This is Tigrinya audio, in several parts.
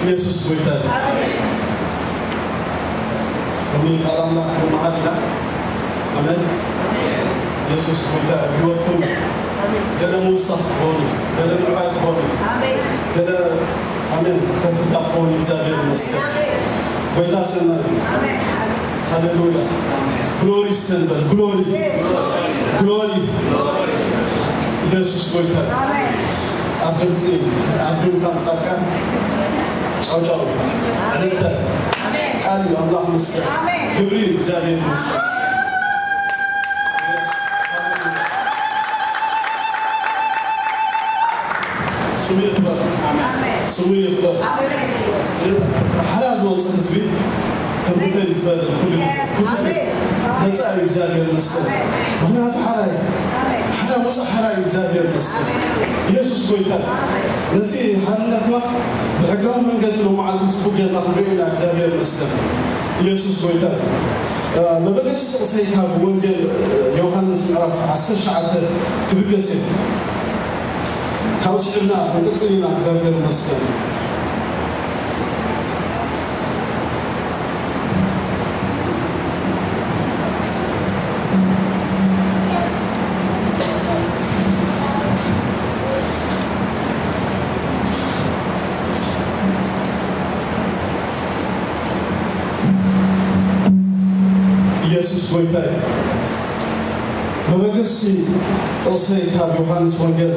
ኢየሱስ ጎይታ እዩ። ሎሚ ቃል ኣምላኽ ክንመሃር ኢና። ኣሜን። ኢየሱስ ጎይታ እዩ። ኣብ ህይወትኩም ገለ ምውሳኽ ክኸውን እዩ፣ ገለ ምዕባይ ክኸውን እዩ፣ ገለ ኣሜን ከፍታ ክኸውን እዩ። እግዚኣብሔር ይመስገን። ጎይታ ሰናይ እዩ። ሃሌሉያ። ግሎሪ እስከ ንበል። ግሎሪ፣ ግሎሪ። ኢየሱስ ጎይታ እዩ። ኣብ ድምፂ፣ ኣብ ድምፃን ፃድቃን ጫውጫው ዕልልታ ቃል እዩ። ኣምላኽ ይመስገን። ክብሪ እዩ። እግዚኣብሔር ይመስገን። ስሙ ይኽበር። ስሙ ይኽበር። ሓራ ዝወፅእ ህዝቢ ከም ብተይ ዝዘልል ኩሉ ግዜ ፍትሒ ነፃ እዩ። እግዚኣብሔር ይመስገን። ምኽንያቱ ሓራ እዩ። ሓራ ውፅእ ሓራ እዩ። እግዚኣብሔር ይመስገን። ኢየሱስ ጎይታ እዩ። ነዚ ሓርነትና ብሕጋዊ መንገዲ ሎመዓልቲ ፅቡቅ ጌርና ክንሪኦ ኢና። እግዚኣብሔር ይመስገን። ኢየሱስ ጎይታ እዩ። እ፣ መበገሲ ጥቕሰይ ካብ ወንጌል፣ እ፣ ዮሃንስ ምዕራፍ ዓሰርተ ትሽዓተ ትብገስ እየ። ካብኡ ስዒብና ክንቅጽል ኢና። እግዚኣብሔር ይመስገን። ኢየሱስ ጎይታ እዩ። መበገሲ ጥቕሰይ ካብ ዮሃንስ ወንጌል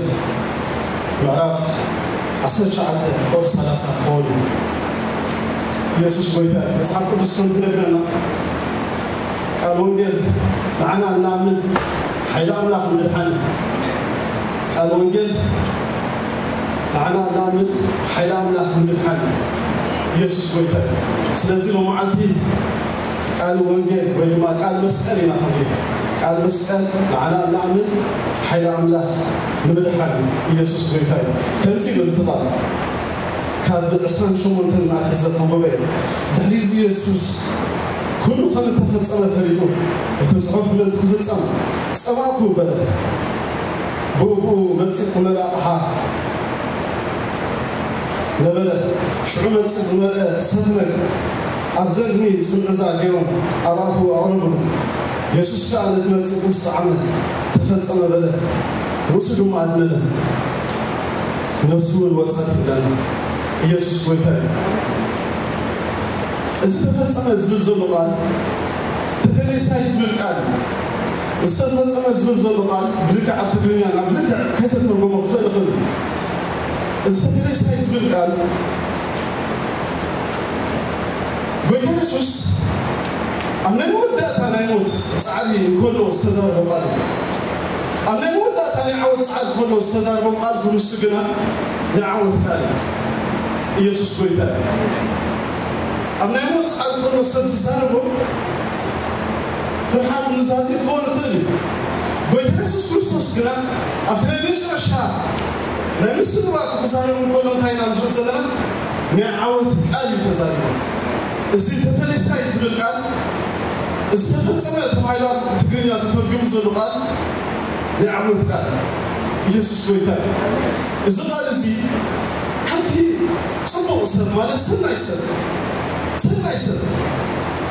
ምዕራፍ ዓሰርተ ትሽዓተ ቁጽሪ ሰላሳ ክኸውን እዩ። ኢየሱስ ጎይታ እዩ። መጽሓፍ ቅዱስ ከም ዝነግረና ቃል ወንጌል ንዓና እናኣምን ሓይሊ ኣምላኽ ንምድሓን እዩ። ቃል ወንጌል ንዓና እናኣምን ሓይሊ ኣምላኽ ንምድሓን እዩ። ኢየሱስ ጎይታ እዩ። ስለዚ ሎመዓልቲ ቃል ወንጌል ወይ ድማ ቃል መስቀል ኢና ክንብል። ቃል መስቀል ንዓና እናኣምን ሓይሊ ኣምላኽ ንምድሓን እዩ። ኢየሱስ ጎይታ እዩ። ከምዚ ይብል እቲ ቃል። ካብ ዕስራን ሸሞንተን ኣትሒዘ ከንብቦ እየ። ድሕሪ እዚ የሱስ ኩሉ ከም እተፈጸመ ፈሊጡ፣ እቲ ጽሑፍ ምእንቲ ክፍጸም፣ "ጸማእኩ" በለ። ብኡ ብኡ መጺጽ ዝመልአ ኣቕሓ ነበረ። ሽዑ መጺጽ ዝመልአ ሰፍነግ ኣብ ዘግኒ ስምዕዛ ገይሮም ኣብ ኣፉ ኣቕረብሉ። የሱስ ከኣ ነቲ መጺጽ ምስ ጠዓመ፣ "ተፈጸመ" በለ። ርእሱ ድማ ኣድነነ። ነፍሱ እውን ወጸት ይብለና። ኢየሱስ ጎይታ እዩ። እዚ ተፈጸመ ዝብል ዘሎ ቃል ተተሌሳይ ዝብል ቃል እዩ። እዚ ተፈጸመ ዝብል ዘሎ ቃል ብልክዕ ኣብ ትግርኛ ናብ ልክዕ ከተተርጎሞ ክኽእል ይኽእል እዩ። እዚ ተተሌሳይ ዝብል ቃል ጎይታ የሱስ ኣብ ናይ መወዳእታ ናይ ሞት ጻዕሪ እንከሎ ዝተዛረቦ ቃል እዩ። ኣብ ናይ መወዳእታ ናይ ዓወት ጻዕሪ ከሎ ዝተዛረቦ ቃል ብምሱ ግና ናይ ዓወት ቃል እዩ። ኢየሱስ ጎይታ እዩ። ኣብ ናይ ሞት ጻዕሪ ከሎ ሰብ ዝዛረቦ ፍርሓት ኑዛዜ ክኸውን ይኽእል እዩ። ጎይታ የሱስ ክርስቶስ ግና ኣብቲ ናይ መጨረሻ ናይ ምስንባቱ ክዛረብ እንከሎ እንታይ ኢና ንርኢ ዘለና? ናይ ዓወት ቃል እዩ ተዛሪቡ። እዚ ተተሌሳይ ዝብል ቃል፣ እዚ ተፈጸመ ተባሂሉ ኣብ ትግርኛ ተተርጉሙ ዘሎ ቃል ናይ ዓወት ቃል እዩ። ኢየሱስ ጎይታ እዩ። እዚ ቃል እዚ ካብቲ ጽቡቕ ሰብ ማለት ሰናይ ሰብ፣ ሰናይ ሰብ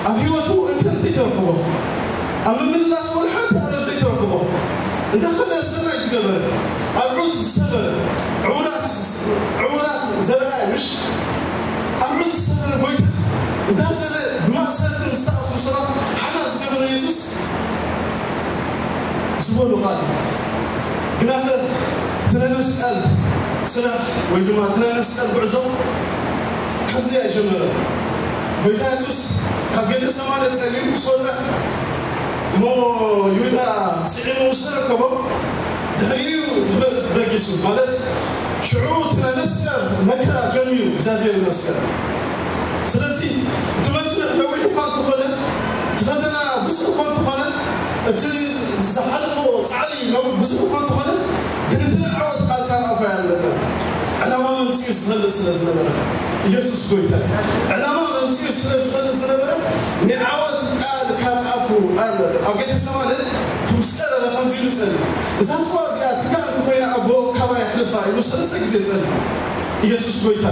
ኣብ ህይወቱ እንከን ዘይተረኽቦ፣ ኣብ ምምልላስ ወላ ሓንቲ ኣረብ ዘይተረኽቦ፣ እንዳኸደ ሰናይ ዝገበረ፣ ኣብዑት ዝሰበረ፣ ዕውራት፣ ዕውራት ዘርኣየ፣ ምሽ ኣብዑት ዝሰበረ ጎይታ፣ እንዳዘረ ብማእሰርትን ዝተኣስሩ ሰባት ሓራ ዝገበረ የሱስ ዝበሎ ቃል እዩ። ግናኸ እቲ ናይ መስቀል ስራሕ ወይ ድማ እቲ ናይ መስቀል ጉዕዞ ካብዚ ኣይጀመረን። ጎይታ የሱስ ካብ ጌተሰማኒ ጸልዩ ምስ ወጸ፣ እሞ ይሁዳ ስዒሙ ምስ ተረከቦ፣ ድሕሪኡ ተበ-፣ በጊሱ፣ ማለት ሽዑ እቲ ናይ መስቀል መከራ ጀሚሩ፣ እግዚኣብሔር ይመስገን። ስለዚ እቲ መስርሕ ነዊሕ እኳ እንተኾነ፣ እቲ ፈተና ብዙሕ እኳ እንተኾነ፣ እቲ ዝሓለፎ ጻዕሪ ነው-፣ ብዙሕ እኳ እንተኾነ፣ ግን እቲ ናይ ዓወት ቃል ካብ ኣፉ ኣያመለጠን። ዕላማ መምጽኡ ዝፈልጥ ስለ ዝነበረ፣ ኢየሱስ ጎይታ እዩ። ዕላማ መምጽኡ ስለ ዝፈልጥ ዝነበረ፣ ናይ ዓወት ቃል ካብ ኣፉ ኣያመለጠን። ኣብ ጌተሰማኒ ምስ ቀረበ ከምዚ ኢሉ ጸልዩ፣ "እዛ ጽዋ እዚኣ ትካእ እንተኾይና፣ ኣቦ፣ ካባይ ኣሕልፋ" ኢሉ ሰለስተ ግዜ ጸልዩ። ኢየሱስ ጎይታ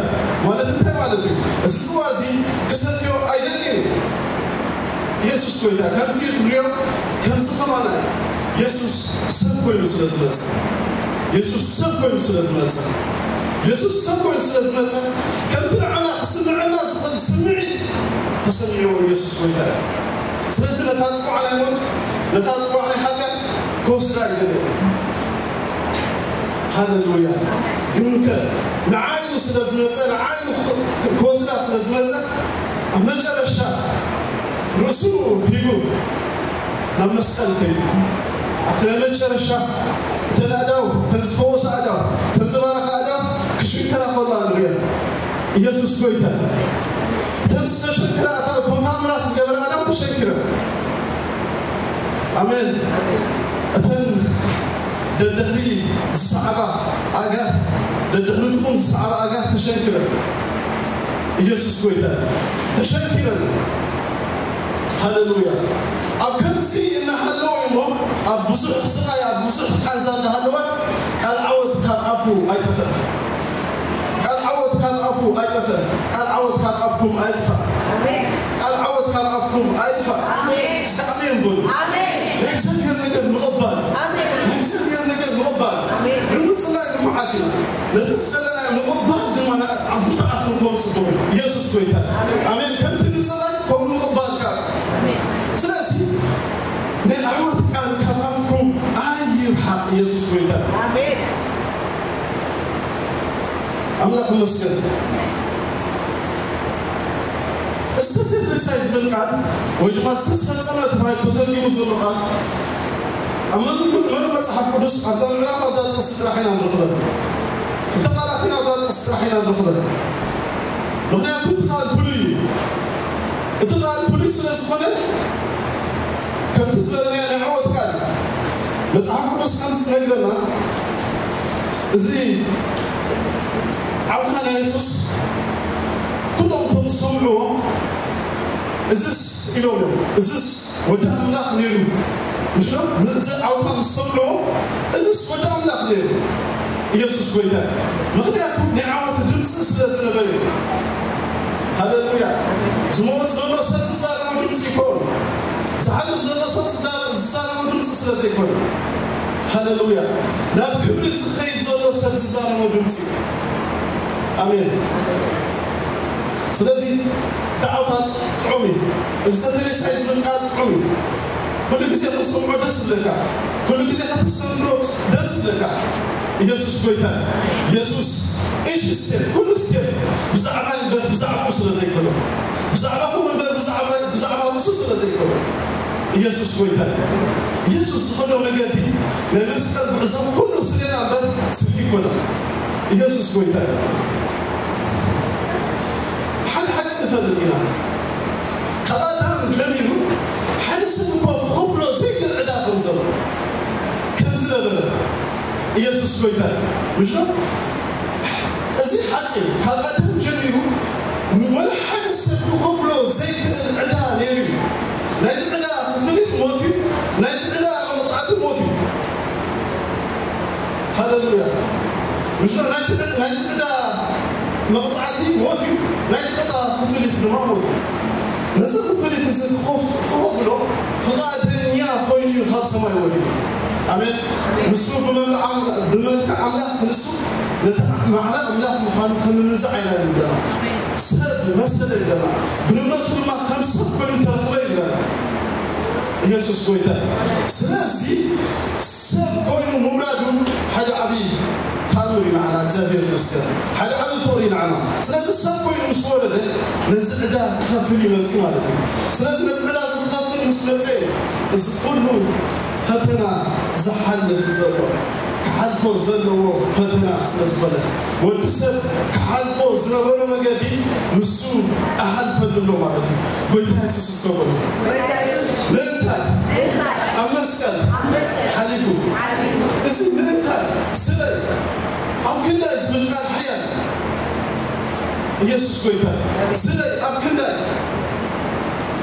ማለት እንታይ ማለት እዩ? እዚ ጽዋ እዚ ክሰትዮ ኣይደልን። ኢየሱስ ጎይታ ከምዚ ክንሪኦ ከምዚ ከማና እዩ። ኢየሱስ ሰብ ኮይኑ ስለ ዝመጸ ኢየሱስ ሰብ ኮይኑ ስለ ዝመጸ ኢየሱስ ሰብ ኮይኑ ስለ ዝመጸ ከምቲ ንዓና ክስምዐና ዝኽእል ስምዒት ተሰሚዕዎ ኢየሱስ ጎይታ እዩ። ስለዚ ነታ ጽዋዕ ናይ ሞት ነታ ጽዋዕ ናይ ሓጢኣት ክወስዳ ይደለ። ሃሌሉያ። ግንከ ንዓይኑ ስለ ዝመጸ ንዓይኑ ክወስዳ ስለ ዝመጸ ኣብ መጨረሻ ርእሱ ሂቡ ናብ መስቀል ከይዱ ኣብቲ ናይ መጨረሻ እተን ኣእዳው እተን ዝፈወሳ ኣእዳው እተን ዝባረኻ ኣእዳው ክሽንከራ ከሎ ንሪኦ። ኢየሱስ ጎይታ እተን ዝተሸንከራ ኣእዳው እቶም ታምራት ዝገበረ ኣእዳው ተሸንኪረ። ኣሜን። እተን ደድሕሪ ዝሰዓባ ኣእጋር ደድሕሪ ድኹም ዝሰዓባ ኣእጋር ተሸንኪረ። ኢየሱስ ጎይታ ተሸንኪረ። ሃሌሉያ። ኣብ ከምዚ እናሃለወ እሞ ኣብ ብዙሕ ስቓይ ኣብ ብዙሕ ቃንዛ እናሃለወ ቃል ዓወት ካብ ኣፉ ኣይጠፍአን። ቃል ዓወት ካብ ኣፉ ኣይጠፍአን። ቃል ዓወት ካብ ኣፍኩም ኣይጥፋእ። ቃል ዓወት ካብ ኣፍኩም ኣይጥፋእ። እስከ ኣሜን በሉ። ናይ እግዚኣብሔር ነገር ምቕባል ናይ እግዚኣብሔር ነገር ምቕባል ንምፅላይ ንፉዓት ኢና። ነቲ ዝፀለናዮ ምቕባል ድማ ኣብ ብርቱዓት ክንከውን ፅቡቕ እዩ። ኢየሱስ ጎይታ ኣሜን። ከምቲ ንፅላይ ከምኡ ምቕባል ከዓ ስለዚ ናይ ዓወት ቃል ካብ ኣፍኩም ኣይርሓቕ። ኢየሱስ ጎይታ ኣምላኽ ይመስገን። ዝተሰለሳይ ዝብል ቃል ወይ ድማ ዝተፈጸመ ተባሂሉ ተተርጊሙ ዘሎ ቃል ኣብ መዝሙር መዝሙር መጽሓፍ ቅዱስ ኣብዛ ምዕራፍ ኣብዛ ጥቕሲ ጥራሕ ኢና ንረኽበ። ክልተ ቃላት ኢና ኣብዛ ጥቕሲ ጥራሕ ኢና ንረኽበ። ምኽንያቱ እቲ ቃል ፍሉይ እዩ። እቲ ቃል ፍሉይ ስለ ዝኾነ ከምቲ ዝበልናዮ ናይ ዓወት ቃል መጽሓፍ ቅዱስ ከም ዝነግረና እዚ ዓውታ ናይ የሱስ ኩሎም እቶም ዝሰምዕዎ እዝስ ኢሎም እዮም። እዝስ ወዲ ኣምላኽ ነይሩ ምሽ እዚ ዓውታ ምስ ሰምዕዎ እዝስ ወዲ ኣምላኽ ነይሩ ኢየሱስ ጎይታ እዩ። ምኽንያቱ ናይ ዓወት ድምፂ ስለ ዝነበረ እዩ። ሃሌሉያ። ዝመውት ዘሎ ሰብ ዝዛረቦ ድምፂ ይኮን ዝሓልፍ ዘሎ ሰብ ዝዛረቦ ድምፂ ስለ ዘይኮነ ሃሌሉያ። ናብ ክብሪ ዝኸይድ ዘሎ ሰብ ዝዛረቦ ድምፂ እዩ። ኣሜን። ስለዚ እቲ ዓውታ ጥዑም እዩ። እዚ ተተሌሳይ ዝብል ቃል ጥዑም እዩ። ኩሉ ግዜ ክትሰምዖ ደስ ዝብለካ፣ ኩሉ ግዜ ከተስተንትኖ ደስ ዝብለካ። ኢየሱስ ጎይታ ኢየሱስ each step ኩሉ step ብዛዕባ እምበር ብዛዕባኡ ስለ ዘይኮነ ብዛዕባኹም እምበር ብዛዕባ ርእሱ ስለ ዘይኮነ ኢየሱስ ጎይታ ኢየሱስ ዝኸዶ መገዲ ናይ መስቀል ጉዕዞ ኩሉ ስሌና እምበር ስልኪ ይኮነ። ኢየሱስ ጎይታ ሓደ ሓቂ ንፈልጥ ኢና። ካብ ኣዳም ጀሚሩ ሓደ ሰብ እኮ ክኸፍሎ ዘይክእል ዕዳ ከም ዘሎ ከም ዝነበረ ኢየሱስ ጎይታ ምሽ እዚ ሓቂ ካብ ኣዳም ጀሚሩ ወላ ሓደ ሰብ ክኸፍሎ ዘይክእል ዕዳ ነይሩ እዩ። ናይዚ ዕዳ ክፍሊት ሞት እዩ። ናይዚ ዕዳ መቕፃዕቲ ሞት እዩ። ሃሌሉያ። ምሽ ናይዚ ዕዳ መቕፃዕቲ ሞት እዩ። ናይቲ ዕዳ ክፍሊት ድማ ሞት እዩ። ነዚ ክፍሊት እዚ ክኸፍሎ ፍቓደኛ ኮይኑ እዩ ካብ ሰማይ ወሪዱ። ኣሜን። ንሱ ብመልክዕ ኣምላኽ ንሱ ነቲ ማዕረ ኣምላኽ ምዃኑ ከም ምንዛዕ ኢና ንብለና። ሰብ መሰለ ይብለና። ብንብረቱ ድማ ከም ሰብ ኮይኑ ተረኽበ ይብለና። ኢየሱስ ጎይታ። ስለዚ ሰብ ኮይኑ ምውላዱ ሓደ ዓብዪ ታምር እዩ ንዓና። እግዚኣብሔር ይመስገን። ሓደ ዓብዪ ፍቕሪ እዩ ንዓና። ስለዚ ሰብ ኮይኑ ምስ ወረደ ነዚ ዕዳ ክኸፍል ይመፅእ ማለት እዩ። ስለዚ ነዚ ዕዳ እዚ ክኸፍል ምስ መፀ እዚ ኩሉ ፈተና ዝሓልፍ ዘሎ ክሓልፎ ዘለዎ ፈተና ስለ ዝኾነ ወዲ ሰብ ክሓልፎ ዝነበሮ መገዲ ንሱ ኣሓልፈሉ ኣሎ ማለት እዩ። ጎይታ የሱስ ዝተበሎ ምእንታይ ኣብ መስቀል ሓሊፉ እዚ ምእንታይ ስለይ ኣብ ክንዳይ ዝብል ቃል ሓያል ኢየሱስ ጎይታ ስለይ ኣብ ክንዳይ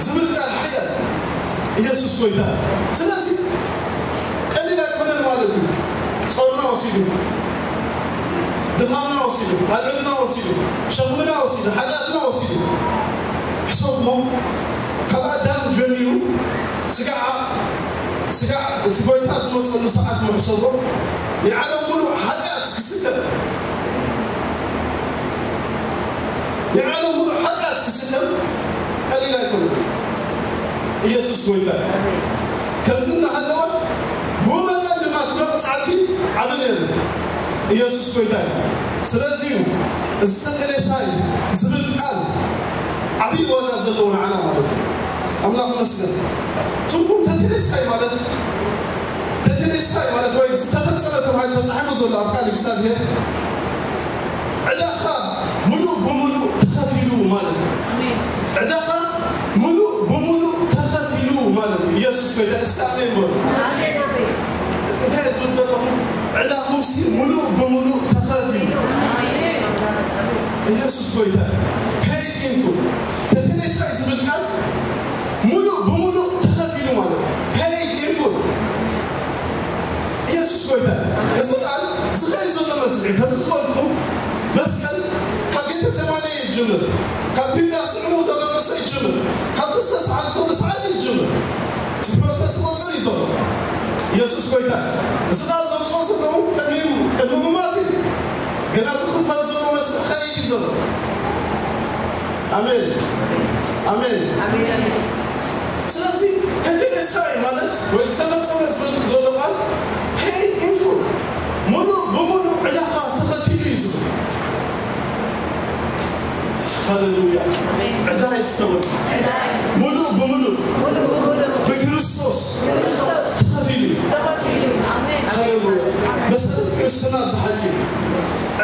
ዝብል ቃል ሓያል ኢየሱስ ጎይታ። ስለዚ ቀሊል ኣይኮነን ማለት እዩ። ጾርና ወሲዱ፣ ድኻምና ወሲዱ፣ ኣልዕልና ወሲዱ፣ ሸኽምና ወሲዱ፣ ሓጢኣትና ወሲዱ። ሕሰብሞ፣ ካብ ኣዳም ጀሚሩ ስጋዕ ስጋዕ እቲ ጎይታ ዝመፀሉ ሰዓት ምሕሰቦ። ናይ ዓለም ሙሉእ ሓጢኣት ክስከም፣ ናይ ዓለም ሙሉእ ሓጢኣት ክስከም ቀሊል ኣይኮነን። ኢየሱስ ጎይታ እዩ። ከምዚ እናሃለወ ብኡ መጠን ድማ እቲ መቕፃዕቲ ዓቢ ነይሩ። ኢየሱስ ጎይታ እዩ። ስለዚ እዩ እዚ ተቴሌሳይ ዝብል ቃል ዓብዪ ዋጋ ዘለዎ ንዓና ማለት እዩ። ኣምላኽ ይመስገን። ትርጉም ተቴሌሳይ ማለት፣ ተቴሌሳይ ማለት ወይ ዝተፈጸመ ተባሂሉ ተጻሒፉ ዘሎ ኣብ ቃል እግዚኣብሔር ዕዳኻ ምሉእ ብምሉእ ተኸፊሉ ማለት እዩ። ዕዳኻ ምሉእ ብምሉእ ተኸፊሉ ማለት እዩ። ኢየሱስ ጎይታ። እስከ ኣሜን በሉ። እንታይ ዝብል ዘለኹም? ዕዳኹምሲ ምሉእ ብምሉእ ተኸፊሉ። ኢየሱስ ጎይታ። Paid in full። ተቴሌሳይ ዝብል ቃል ምሉእ ብምሉእ ተኸፊሉ ማለት እዩ። Paid in full። ኢየሱስ ጎይታ። እዚ ቃል ዝኸይ ዘሎ መስርሒ ከምዚ ዝበልኩም መስቀል ካብ ጌተሰማኒ ይጅምር፣ ካብቲ ዩዳስ ስዕሙ ዘበገሰ ይጅምር፣ ካብቲ ዝተሰዓሉ ዘሎ ሰዓት ይጅምር። እቲ ፕሮሰስ ዝቐጽል እዩ ዘሎ። ኢየሱስ ጎይታ። እዚ ቃል ዘውፅኦ ዘለዉ ቅድሚ ቅድሚ ምማት እዩ። ገና እቲ ክፈል ዘሎ መስርሕ ከይድ እዩ ዘሎ። ኣሜን ኣሜን። ስለዚ ተቴሌሳይ ማለት ወይ ዝተፈጸመ ዝብል ዘሎ ቃል paid in full፣ ሙሉእ ብምሉእ ዕዳኻ ተኸፊሉ እዩ ዝብል። ሃሌሉያ። ዕዳ ይስተውል። ሙሉእ ብምሉእ ብክርስቶስ ተኸፊሉ እዩ። ሃሌሉያ። መሰረት ክርስትና እዚ ሓቂ እዩ።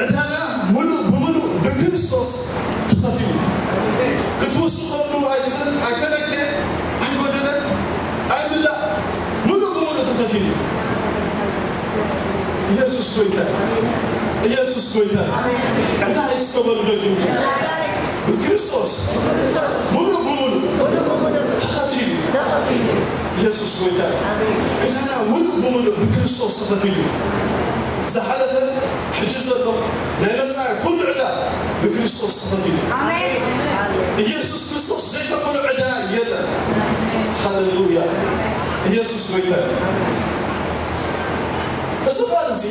ዕዳና ሙሉእ ብምሉእ ብክርስቶስ ተኸፊሉ። ክትውስኸሉ ኣይትኽእል፣ ኣይተነክአ፣ ኣይጎደለን፣ ኣይምላእ፣ ሙሉእ ብምሉእ ተኸፊሉ። ኢየሱስ ጎይታ፣ ኢየሱስ ጎይታ። ዕዳ ይስተበሉ። ደግሞ ብክርስቶስ ሙሉእ ብምሉእ ተኸፊሉ። ኢየሱስ ጎይታ። ዕዳና ሙሉእ ብምሉእ ብክርስቶስ ተኸፊሉ። ዝሓለፈ፣ ሕጂ ዘሎ፣ ናይ መጻኢ ኩሉ ዕዳ ብክርስቶስ ተኸፊሉ። ኣሜን። ኢየሱስ ክርስቶስ ዘይከፈሎ ዕዳ የለን። ሃሌሉያ። ኢየሱስ ጎይታ። እዚ ቃል እዚ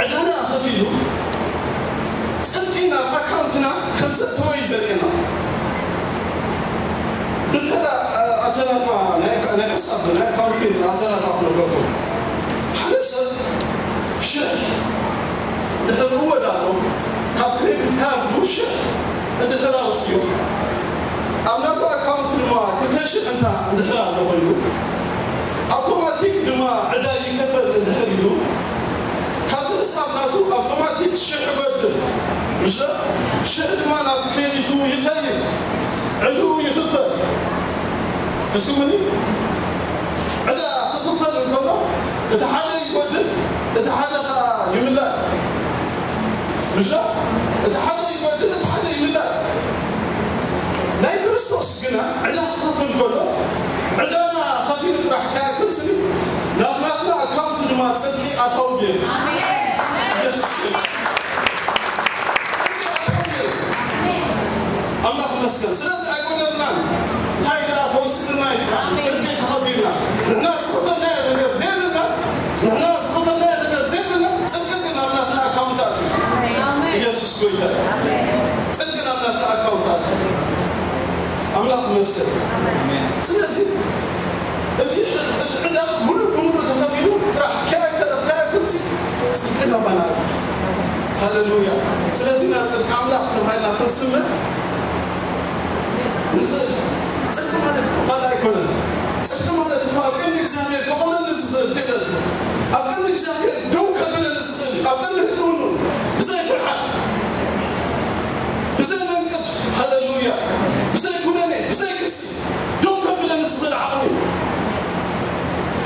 ዕዳና ከፊሉ ጽድቂ ናብ ኣካውንትና ከም ዘእተወ እዩ ዘርእየና። እንተ ደኣ ኣዘራርባ ናይ፣ ናይ ሕሳብ ናይ ኣካውንቲንግ ኣዘራርባ ክነግረኩም። ሓደ ሰብ ሽሕ እንድሕር እወዳሎ፣ ካብ ክሬዲት ካርዱ ሽሕ እንድሕር ኣውፅኡ፣ ኣብ ናቱ ኣካውንት ድማ ክልተ ሽሕ እንታ እንድሕር ኣሎ ኮይኑ፣ ኣውቶማቲክ ድማ ዕዳ ይከፈል እንድሕር ኢሉ፣ ካብቲ ሕሳብ ናቱ ኣውቶማቲክ ሽሕ ይጎድል። ምሽ ሽሕ ድማ ናብ ክሬዲቱ ይኸይድ፣ ዕድኡ ይኽፈል። እስኩምኒ ዕዳ ክኽፈል እንከሎ፣ እቲ ሓደ ይጎድል፣ እቲ ሓደ ኸዓ ይምላእ። ምሽ እቲ ሓደ ይጎድል፣ እቲ ሓደ ይምላእ። ናይ ክርስቶስ ግና ዕዳ ክኸፍል ከሎ፣ ዕዳና ከፊሉ ጥራሕ ከይኣክል ስኒ፣ ናብ ናትና ኣካውንት ድማ ጽድቂ ኣታዊ ገይሩ። ኢየሱስ ክርስቶስ። ጽድቂ ኣታዊ ገይሩ። ኣምላኽ ይመስገን። ስለዚ ኣይጎደልናን። እንታይ ደኣ ተወሲድና እዩ ጥራሕ ጽድቂ ተቐቢልና። ንሕና ዝኸፈልናዮ ነገር ዘይብልና፣ ንሕና ዝኸፈልናዮ ነገር ዘይብልና፣ ጽድቂ ግን ናብ ናትና ኣካውንት ኣትዩ። ኢየሱስ ጎይታ። ጽድቂ ናብ ናትና ኣካውንት ኣትዩ። ኣምላኽ ይመስገን። ስለዚ እቲ፣ እቲ ዕዳ ሙሉእ ብሙሉእ ተኸፊሉ ጥራሕ ከይኣክል፣ ከይኣክልሲ ጽድቂ ናባና ኣትዩ። ሃሌሉያ። ስለዚ ናብ ጽድቂ ኣምላኽ ተባሂልና ክንስመ ንኽእል። ጽድቂ ማለት እኮ ካልእ ኣይኮነን። ጽድቂ ማለት እኮ ኣብ ቅድሚ እግዚኣብሔር ከቑመኒ ዝኽእል ክእለት እዩ። ኣብ ቅድሚ እግዚኣብሔር ደው ከብለኒ ዝኽእል እዩ። ኣብ ቅድሚ ህልውንኡ ብዘይ ፍርሓት፣ ብዘይ መንቅብ፣ ሃሌሉያ፣ ብዘይ ኩነኔ፣ ብዘይ ክሲ ደው ከብለኒ ዝኽእል ዓቕሚ እዩ።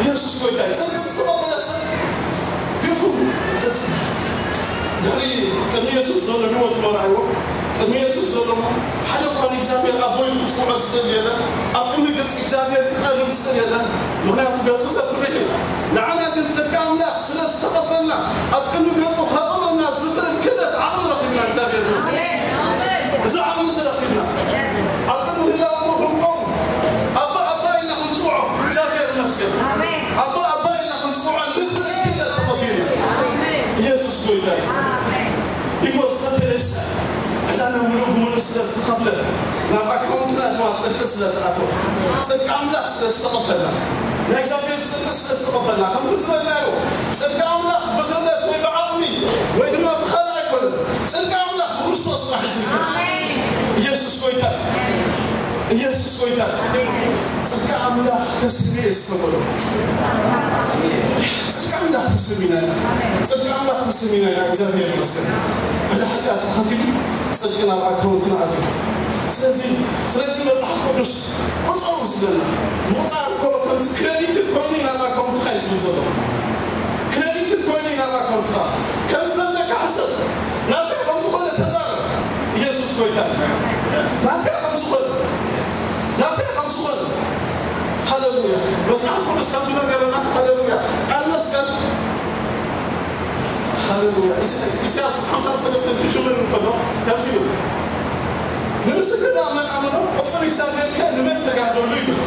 ኢየሱስ ጎይታ እዩ። ጽድቂ ዝተቐበለ ሰብ ይኹን እቲ ድሕሪ ቅድሚ የሱስ ዘሎ ህይወት መርኣይዎ፣ ቅድሚ የሱስ ዘሎ ሓደ እኳ ንእግዚኣብሔር ኣቦይ ክጽውዖ ዝኽእል የለን። ኣብ ቅድሚ ገጽ እግዚኣብሔር ክቐርብ ዝኽእል የለን። ምኽንያቱ ገጹ ዘፍርህ እዩ። ንዓና ግን ጽድቂ ኣምላኽ ስለ ዝተቐበልና ኣብ ቅድሚ ገጹ ከቕርበና ዝኽእል ክእለት ዓቕሚ ረኺብና። እግዚኣብሔር ይመስገን። እዚ ዓቕሚ እዚ ረኺብና ኣብ ቅድሚ ህላወ ክንቆም ኣባ ኣባ ኢልና ክንጽውዖ እግዚኣብሔር ይመስገን። ኣባ ኣባ ኢልና ክንጽውዖ ንኽእል ክእለት ተቐቢልና። ኢየሱስ ጎይታ እዩ። ቢኮዝ ተተለሳ ዕዳና ምሉእ ብምሉእ ስለ ዝተኸፍለ ናብ ኣካውንትና ድማ ጽድቂ ስለ ዝኣተወ ጽድቂ ኣምላኽ ስለ ዝተቐበልና ናይ እግዚኣብሔር ጽድቂ ስለ ዝተቐበልና ከምቲ ዝበልናዮ ጽድቂ ኣምላኽ ብኽእለት ወይ ብዓቕሚ ወይ ድማ ብኻልእ ኣይኮነን። ጽድቂ ኣምላኽ ብክርስቶስ ጥራሕ እዩ ዝርከብ። ኢየሱስ ጎይታ ኢየሱስ ጎይታ ጽድቂ ኣምላኽ ተሰሚየ ዝተበሎ ጽድቂ ኣምላኽ ተሰሚና ኢና። ጽድቂ ኣምላኽ ተሰሚና ኢና። እግዚኣብሔር ይመስገን። ሓደ ሓጢኣት ተኸፊሉ ጽድቂ ናብ ኣካውንትና ኣትዩ። ስለዚ ስለዚ መጽሓፍ ቅዱስ ቁጸሩ ዝብለና ምቁጻር እኮ ከምዚ ክሬዲት ኮይኑ ናብ ኣካውንትካ እዩ ዝብል ዘሎ። ክሬዲት ኮይኑ ናብ ኣካውንትካ ከም ዘለካ ሕሰብ። ናትካ ከም ዝኾነ ተዛረብ። ኢየሱስ ጎይታ ናትካ ከም ዝኾነ ናትካ ከም ዝኾነ ሃሌሉያ። መጽሓፍ ቅዱስ ከም ዝነገረና ሃሌሉያ ቃል መስቀል ሃሌሉያ። ኢሳያስ ሓምሳ ሰለስተ ክጅምር እንከሎ ከምዚ ይብል ንምስክር ኣመን ኣመኖ ቅጽል እግዚኣብሔር ከ ንመን ተጋደሉ ይብል።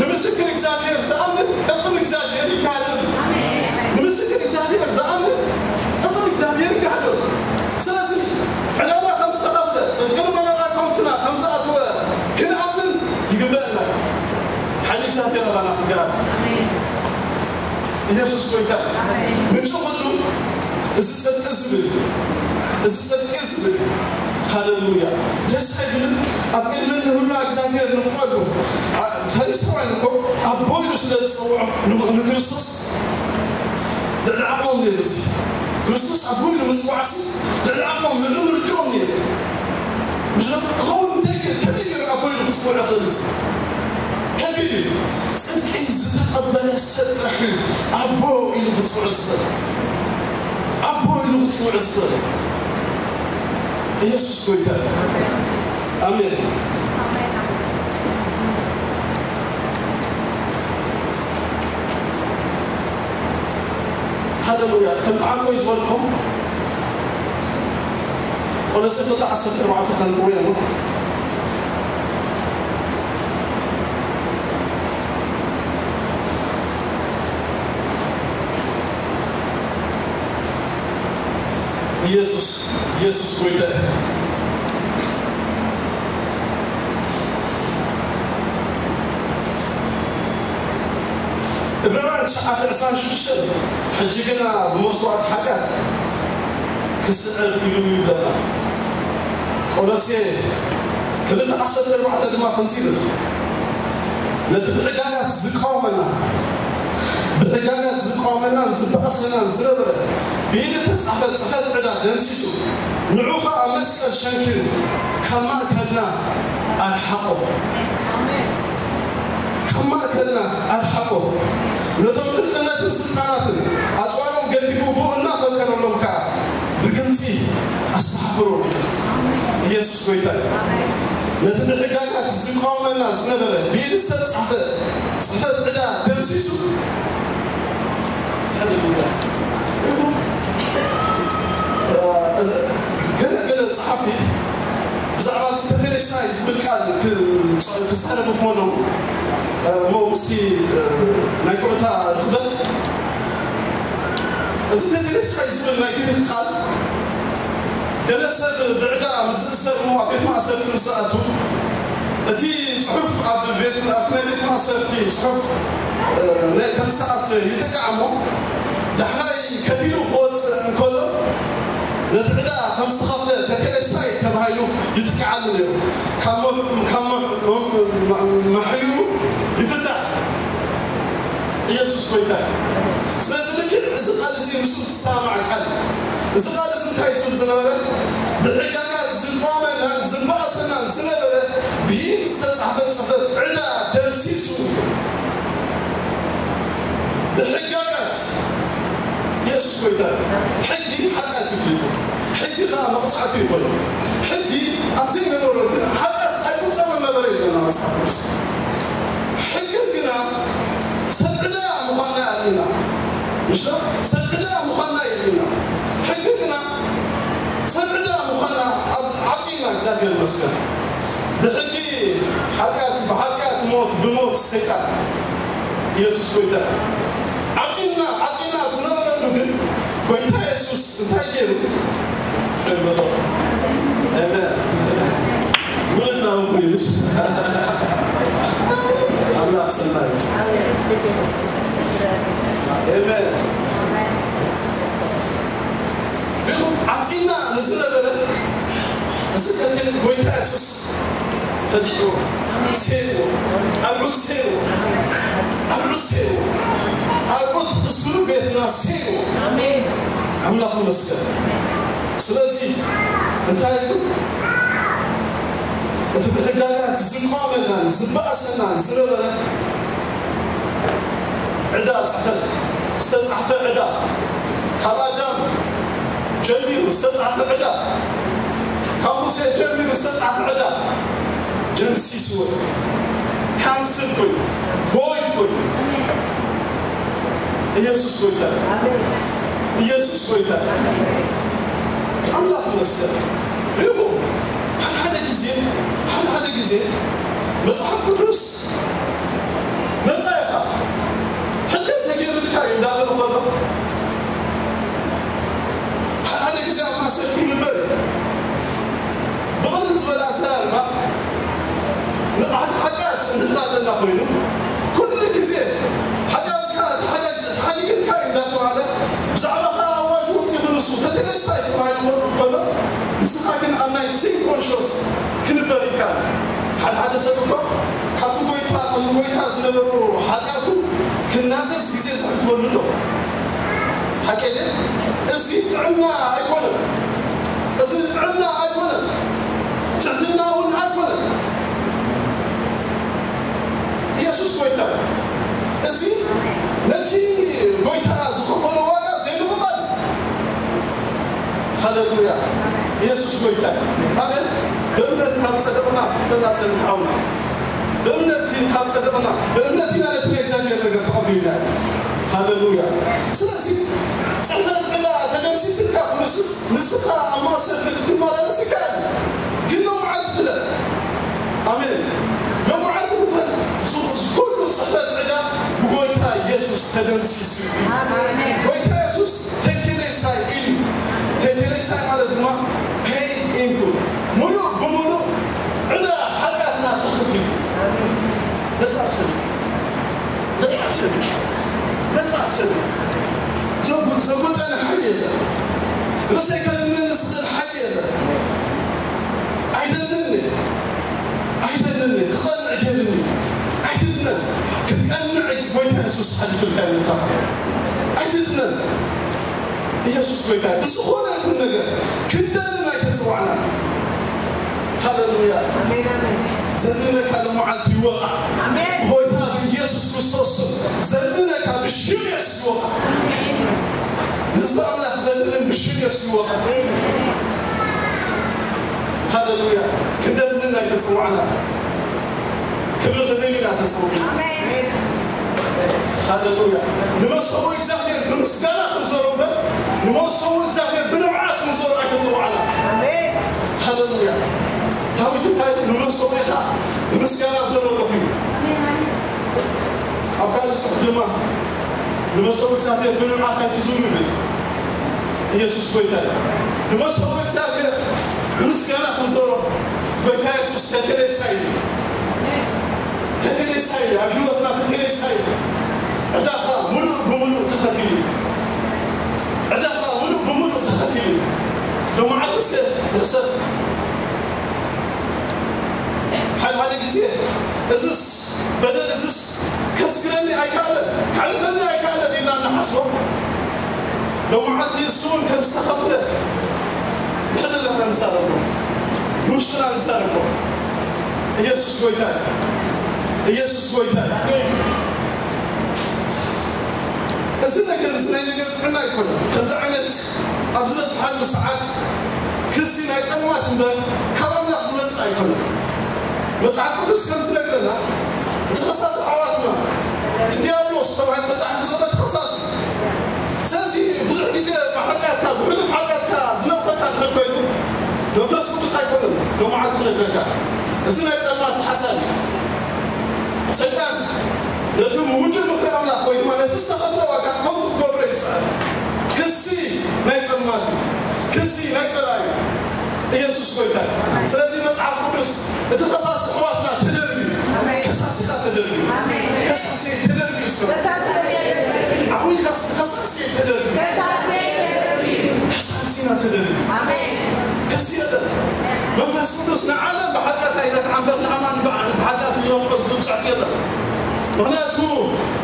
ንምስክር እግዚኣብሔር ዝኣምን ቅጽል እግዚኣብሔር ይካደሉ። ንምስክር እግዚኣብሔር ዝኣምን ቅጽል እግዚኣብሔር ይካደሉ። ስለዚ ዕዳና ከም ዝተኸፍለ ጽድቂ ንመን ኣካውንትና ከም ዝኣተወ ክንኣምን ይግበአና። ሓይሊ እግዚኣብሔር ኣባና ክገራ ኢየሱስ ጎይታ ምንጭ ኩሉ እዚ ጽድቂ ዝብል እዚ ጽድቂ ዝብል ሃሌሉያ ደስ ኣይብልን። ኣብ ቅድሚ ንህና እግዚኣብሔር ንቆሉ ፈሪሳውያን እኮ ኣቦ ኢሉ ስለ ዝጸውዖ ንክርስቶስ ልዕሊ ዓቕሞም ነይሩ። እዚ ክርስቶስ ኣቦ ኢሉ ምጽዋዕሲ ልዕሊ ዓቕሞም ልዕሊ ምርድኦም ነይሩ። ምሽ ክኸውን ዘይክእል ከመይ ገይሩ ኣቦ ኢሉ ክጽውዕ ይኽእል? እዚ ከቢድ እዩ። ጽድቂ ዝተቐበለ ሰብ ጥራሕ እዩ ኣቦ ኢሉ ክጽውዕ ዝኽእል። ኣቦ ኢሉ ክጽውዕ ዝኽእል ኢየሱስ ጎይታ። ኣሜን። ሃሌሉያ። ከም ተዓንቶ እዩ ዝበልኩም ቆሎሴ ክልተ ዓሰርተ ኣርባዕተ ከንብቦ እዮም። ኢየሱስ ኢየሱስ ጎይታ እዩ። ዕብራውያን ትሽዓተ ዕስራን ሽዱሽተን ሕጂ ግና ብመስዋዕቲ ሓጢኣት ክስዕር ኢሉ ይብለና። ቆሎሴ ክልተ ዓሰርተ ኣርባዕተ ድማ ከምዚ ይብል፣ ነቲ ብሕጋጋት ዝቃወመና ብሕጋጋት ዝቃወመናን ዝበኣሰናን ዝነበረ ብኢድ እተጻሕፈ ጽሕፈት ዕዳ ደምሲሱ ንዑ ኸኣ መስቀል ሸንኪሩ ካብ ማእከልና ኣርሓቖ። ካብ ማእከልና ኣርሓቖ። ነቶም ሕልቅነትን ስልጣናትን ኣጽዋሮም ገፊፉ ብኡ እናፈከረሎም ከኣ ብግልጺ ኣስተሓፈሮም ኢሉ። ኢየሱስ ጎይታ እዩ። ነቲ ብሕጋጋት ዝቃወመና ዝነበረ ብኢድ ዝተጻሕፈ ጽሕፈት ዕዳ ደምሲሱ ሃሌሉያ። ኢኹም፣ እ፣ ገለ ገለ ጸሓፍቲ ብዛዕባ እዚ ተቴሌስታይ ዝብል ቃል ክ-፣ ክዛረቡ ከለዉ፣ እ፣ እሞ ምስቲ፣ እ፣ ናይ ኩዕታ ርኽበት እዚ ተቴሌስታይ ዝብል ናይ ግሪኽ ቃል ገለ ሰብ ብዕዳ ምስ ዝእሰር እሞ ኣብ ቤት ማእሰርቲ ምስ ዝኣቱ እቲ ጽሑፍ ኣብ ቤት ኣብቲ ናይ ቤት ማእሰርቲ ጽሑፍ እ፣ ናይ ከም ዝተኣስረ ይጥቃዕ እሞ ዳሕራይ ከፊሉ ክወጽእ እንከሎ ነቲ ዕዳ ከም ዝተኸፍለ ተቴሌስታይ ተባሂሉ ይጥቃዓሉ ነይሩ። ካብ መ- ካብ መ- መ- መ- መሓይሩ ይፍታሕ። ኢየሱስ ጎይታ እዩ። ስለዚ ልክዕ እዚ ቃል እዚ ምስኡ ዝሰማማዕ ቃል እዩ። እዚ ቃል እዚ እንታይ ዝብል ዝነበረ? ብሕጋጋት ዝቃወመናን ዝበኣሰናን ዝነበረ ብኢድ ዝተጻሕፈ ጽሕፈት ዕዳ ደምሲሱ ብሕጋጋት ኢየሱስ ጎይታ እዩ። ሕጊ ሓጢኣት ይፍልጡ። ሕጊ ከዓ መቕጻዕቲ ይኾኑ። ሕጊ ኣብ ዘይነበሮ ግን ሓጢኣት ኣይቁጸርን ነበረ ይብለና መጽሓፍ ቅዱስ። ሕጊ ግና ሰብ ዕዳ ምዃና የርእየና። ምሽ ዶ? ሰብ ዕዳ ምዃና የርእየና። ሕጊ ግና ሰብ ዕዳ ምዃና ኣብ ዓጺና እግዚኣብሔር ይመስገን። ብሕጊ ሓጢኣት፣ ብሓጢኣት ሞት፣ ብሞት ሰይጣን። ኢየሱስ ጎይታ። ዓጺና፣ ዓጺና ኣብ ዝነበረሉ ግን ጎይታ ኢየሱስ እንታይ ገይሩ? ኣሜን። ውልና እውን ኮይኑስ። ኣምላኽ ሰናይ። ኣሜን። ሪኹም ዓጺና ንዝነበረ እዚ ከቴን ጎይታ ኢየሱስ ፈቲሕዎ፣ ሴርዎ፣ ኣልዑት ሴርዎ፣ ኣልዑት ሴርዎ፣ ኣልዑት እስሩ ቤትና ሴርዎ። ኣሜን። ኣምላኽ ይመስገን። ስለዚ እንታይ ኢሉ? እቲ ብሕጋጋት ዝቋመናን ዝበኣሰናን ዝነበረ ዕዳ ጽሕፈት፣ ዝተጻሕፈ ዕዳ፣ ካብ ኣዳም ጀሚሩ ዝተጻሕፈ ዕዳ፣ ካብ ሙሴ ጀሚሩ ዝተጻሕፈ ዕዳ ደምሲስዎ። ካንስል ኮይኑ፣ ቮይድ ኮይኑ። ኢየሱስ ጎይታ። ኢየሱስ ጎይታ። ኣምላኽ ይመስገን። ሪኹም፣ ሓደ ሓደ ግዜ፣ ሓደ ሓደ ግዜ መጽሓፍ ቅዱስ ነጻ ኢኻ፣ ሕደት ተገይሩልካ እዩ እንዳበለ ከሎ፣ ሓደ ሓደ ግዜ ኣብ ማሰርቲ ይንበር እዩ። ብቕልል ዝበለ ኣዘራርባ፣ ንቕሓት ሓጢኣት እንድሕር ኣለና ኮይኑ፣ ኩሉ ግዜ ሓጢኣትካ ተሓዳ-፣ ተሓዲግልካ እዩ እንዳተባሃለ፣ ብዛዕባኻ ኣዋጅ ወፂኡ ንሱ ተተነሳ እዩ ተባሂሉ ከሎ፣ ንስኻ ግን ኣብ ናይ ሲን ኮንሽስ ክንበር ይከኣል። ሓደ ሓደ ሰብ እኮ ካብቲ ጎይታ፣ ቅድሚ ጎይታ ዝነበሩ ሓጢኣቱ ክናዘዝ ግዜ ዘሕልፈሉ ኣሎ። ሓቂ ድዩ? እዚ ጥዕና ኣይኮነን። እዚ ጥዕና ኣይኮነን። ትሕትና እውን ኣይኮነን። ኢየሱስ ጎይታ እዩ። እዚ ነቲ ጎይታ ዝኸፈሎ ዋጋ ዘይምቕባል። ሃሌሉያ። ኢየሱስ ጎይታ እዩ። ኣሜን። ብእምነት ካብ ጸደቕና፣ ኩለና ጸኒሕና። ብእምነት ካብ ጸደቕና፣ ብእምነት ኢና ነቲ ናይ እግዚኣብሔር ነገር ተቐቢልና። ሃሌሉያ። ስለዚ ጽሕፈት ዕዳ ተደምሲስልካ ኩሉስስ ንስኻ ኣብ ማእሰርቲ ክትመላለስ ይከኣል። ግን ሎምዓንቲ ፍለጥ። ኣሜን። ሎምዓንቲ ክፈልጥ፣ ዝ-፣ ኩሉ ጽሕፈት ዕዳ ብጎይታ ኢየሱስ ተደምሲሱ እዩ። ኣሜን። ጎይታ ኢየሱስ ቴቴሌሳይ ኢሉ። ቴቴሌሳይ ማለት ድማ ፔይድ ኢን ፉል። ሙሉእ ብሙሉእ ዕዳ ሓጢኣትና ተኸፊሉ። ነጻ ሰብ። ነጻ ሰብ። ነጻ ሰብ። ዘጉ-፣ ዘጎጠኒ ሓይሊ የለን። ርእሰይ ከድንን ዝኽእል ሓይሊ የለን። ኣይደልንን። ኣይደልንን። ክቐንዕ ገይርኒ። ኣይትድነን። ክትቀንዕ እጅ ጎይታ የሱስ ሓሊፉልካ ይምታኻ። ኣይትድነን። ኢየሱስ ጎይታ። ብዝኾነ ይኹን ነገር ክንደልን ኣይተጸዋዕናን። ሃሌሉያ። ኣሜን፣ ኣሜን። ዘድነካ ለመዓልቲ ይወቓ። ኣሜን። ጎይታ ብኢየሱስ ክርስቶስ ስም ዘድነካ ብሽም የሱስ ይወቓ። ኣሜን። ህዝቢ ኣምላኽ ዘድንን ብሽም የሱስ ይወቓ። ኣሜን። ሃሌሉያ። ክንደልን ኣይተጸዋዕናን። ክብሪ ክንህብ ኢና ተጸዊዕና። ኣሜን። ሃሌሉያ። ንመሰቡ እግዚኣብሔር ብምስጋና ክንዞሮ እምበር፣ ንመሰቡ እግዚኣብሔር ብንብዓት ክንዞሮ ኣይተጸዋዕና። ኣሜን። ሃሌሉያ። ዳዊት እንታይ ኢሉ? ንመሰቡ ኢኻ ብምስጋና ዞር ኣለኹ እዩ። ኣብ ካልእ ጽሑፍ ድማ ንመሰቡ እግዚኣብሔር ብንብዓት ኣይትዙሩ ይብል። ኢየሱስ ጎይታ እዩ። ንመሰቡ እግዚኣብሔር ብምስጋና ክንዞሮ ጎይታ የሱስ ተቴሌሳ ኢሉ። ተቴሌሳ ኢሉ፣ ኣብ ህይወትና ተቴሌሳ ኢሉ። ዕዳኻ ምሉእ ብምሉእ ተኸፊሉ እዩ። ዕዳኻ ምሉእ ብምሉእ ተኸፊሉ እዩ። ሎማዓንቲ እስከ ንሕሰብ። ሓደ ሓደ ግዜ እዝስ በደል እዝስ ከስግረኒ ኣይከኣለን፣ ከዕልፈኒ ኣይከኣለን ኢልና እናሓስቦ፣ ሎማዓንቲ እሱ እውን ከም ዝተኸፍለ ብሕልናና ንዛረቦ፣ ብውሽጥና ንዛረቦ። ኢየሱስ ጎይታ እዩ። ኢየሱስ ጎይታ እዩ። እዚ ነገር፣ እዚ ናይ ነገር ጥዕና ኣይኮነን። ከምዚ ዓይነት ኣብ ዝበዝሓሉ ሰዓት ክሲ ናይ ጸልማት እምበር ካብ ኣምላኽ ኣይኮነን። መጽሓፍ ቅዱስ ከም ዝነግረና፣ እቲ ከሳሲ ኣሕዋትና፣ እቲ ዲያብሎስ ተባሂሉ ተጻሒፉ ዘሎ እቲ ከሳሲ። ስለዚ ብዙሕ ግዜ ብሓጢኣትካ፣ ብሕሉፍ ሓጢኣትካ ዝነቕፈካ እንድሕር ኮይኑ፣ መንፈስ ቅዱስ ኣይኮነን ሎማዓንቲ ክነግረካ። እዚ ናይ ጸልማት ሓሳብ እዩ። ሰይጣን ነቲ ምውድእ ምኽሪ ኣምላኽ ወይ ድማ ነቲ ዝተኸፍለ ዋጋ ከንቱ ክገብሮ ይጽዕር። ክሲ ናይ ጸልማት እዩ። ክሲ ናይ ጸላኢ እዩ። ኢየሱስ ጎይታ እዩ። ስለዚ መጽሓፍ ቅዱስ እቲ ከሳሲ ኣሕዋትና ተደርቢ እዩ። ከሳሲኻ ተደርቢ እዩ። ከሳሲ ተደርቢ እዩ። እስከ ዓዊልካ እስከ ከሳሲ ተደርቢ እዩ። ከሳሲና ተደርቢ እዩ። ክሲ የለን። መንፈስ ቅዱስ ንዓለም ብሓጢኣታ ኢና ትዓምበር፣ ንኣማን ብዓ-፣ ብሓጢኣቱ ይነጥቆ ዝብል ጽሑፍ የለን። ምኽንያቱ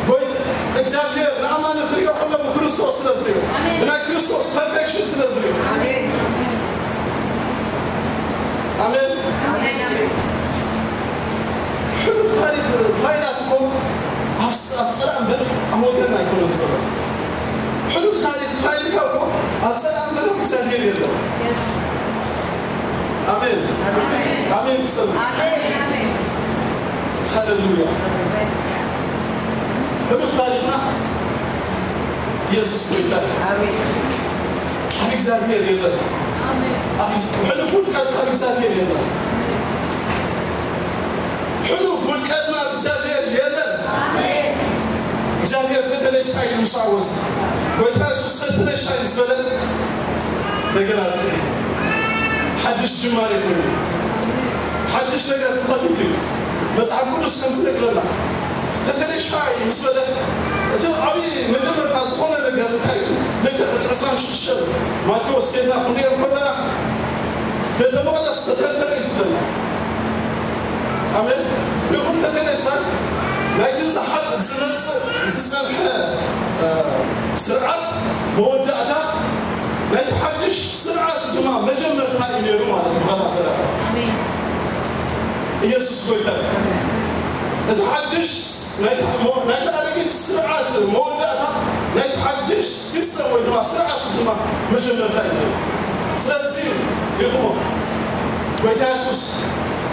ጎይታ እግዚኣብሔር ንኣማኒ ክሪኦ ከሎ ብክርስቶስ ስለ ዝሪኦ፣ ብናይ ክርስቶስ ፐርፌክሽን ስለ ዝሪኦ። ኣሜን። ሕሉፍ ታሪክ ፋይላት እኮ ኣብ ስ-፣ ኣብ ጸላእ እምበር ኣብ ወገን ኣይኮነን ዘሎ። ሕሉፍ ታሪክ ፋይልካ እኮ ኣብ ጸላእ እምበር ኣብ እግዚኣብሔር የለን። ኣሜን። ኣሜን ትሰሙ። ሃሌሉያ። ሕሉፍ ታሪክና ኢየሱስ ጎይታ እዩ። ኣብ እግዚኣብሔር የለን። ኣብ እግዝ-፣ ሕሉፍ ውድቀት ኣብ እግዚኣብሔር የለን። ሕሉፍ ውድቀትና ኣብ እግዚኣብሔር የለን። እግዚኣብሔር ተተለይሳ ኢሉ ምስ ኣወዘ፣ ጎይታ የሱስ ተተለይሳ ኢሉ ምስ በለ፣ ነገር ኣብቂዑ። ሓድሽ ጅማሬ ኮይኑ። ሓድሽ ነገር ተኸፊቱ እዩ። መጽሓፍ ቅዱስ ከም ዝነግረና፣ ተተለይሳ ኢሉ ምስ በለ፣ እቲ ዓብዪ መጀመርታ ዝኾነ ነገር እንታይ እዩ? ልክዕ እቲ ዕስራን ሽዱሽተን ማቴዎስ ኬድና ክንሪኦ ከለና፣ ቤተ መቕደስ ተተርተረ እዩ ዝብለና። ኣሜን። ይኹን ተተለይሳ ናይቲ ዝሓ-፣ ዝመጽእ ዝጸንሐ፣ እ፣ ስርዓት መወዳእታ ናይቲ ሓድሽ ስርዓት ድማ መጀመርታ እዩ ነይሩ ማለት እዩ። ብኸታ ሰረቀ ኢየሱስ ጎይታ እዩ። እቲ ሓድሽ ናይቲ ሞ-፣ ናይቲ ኣረጊት ስርዓት መወዳእታ ናይቲ ሓድሽ ሲስተም ወይ ድማ ስርዓት ድማ መጀመርታ እዩ ነይሩ። ስለዚ ሪኹሞ ጎይታ የሱስ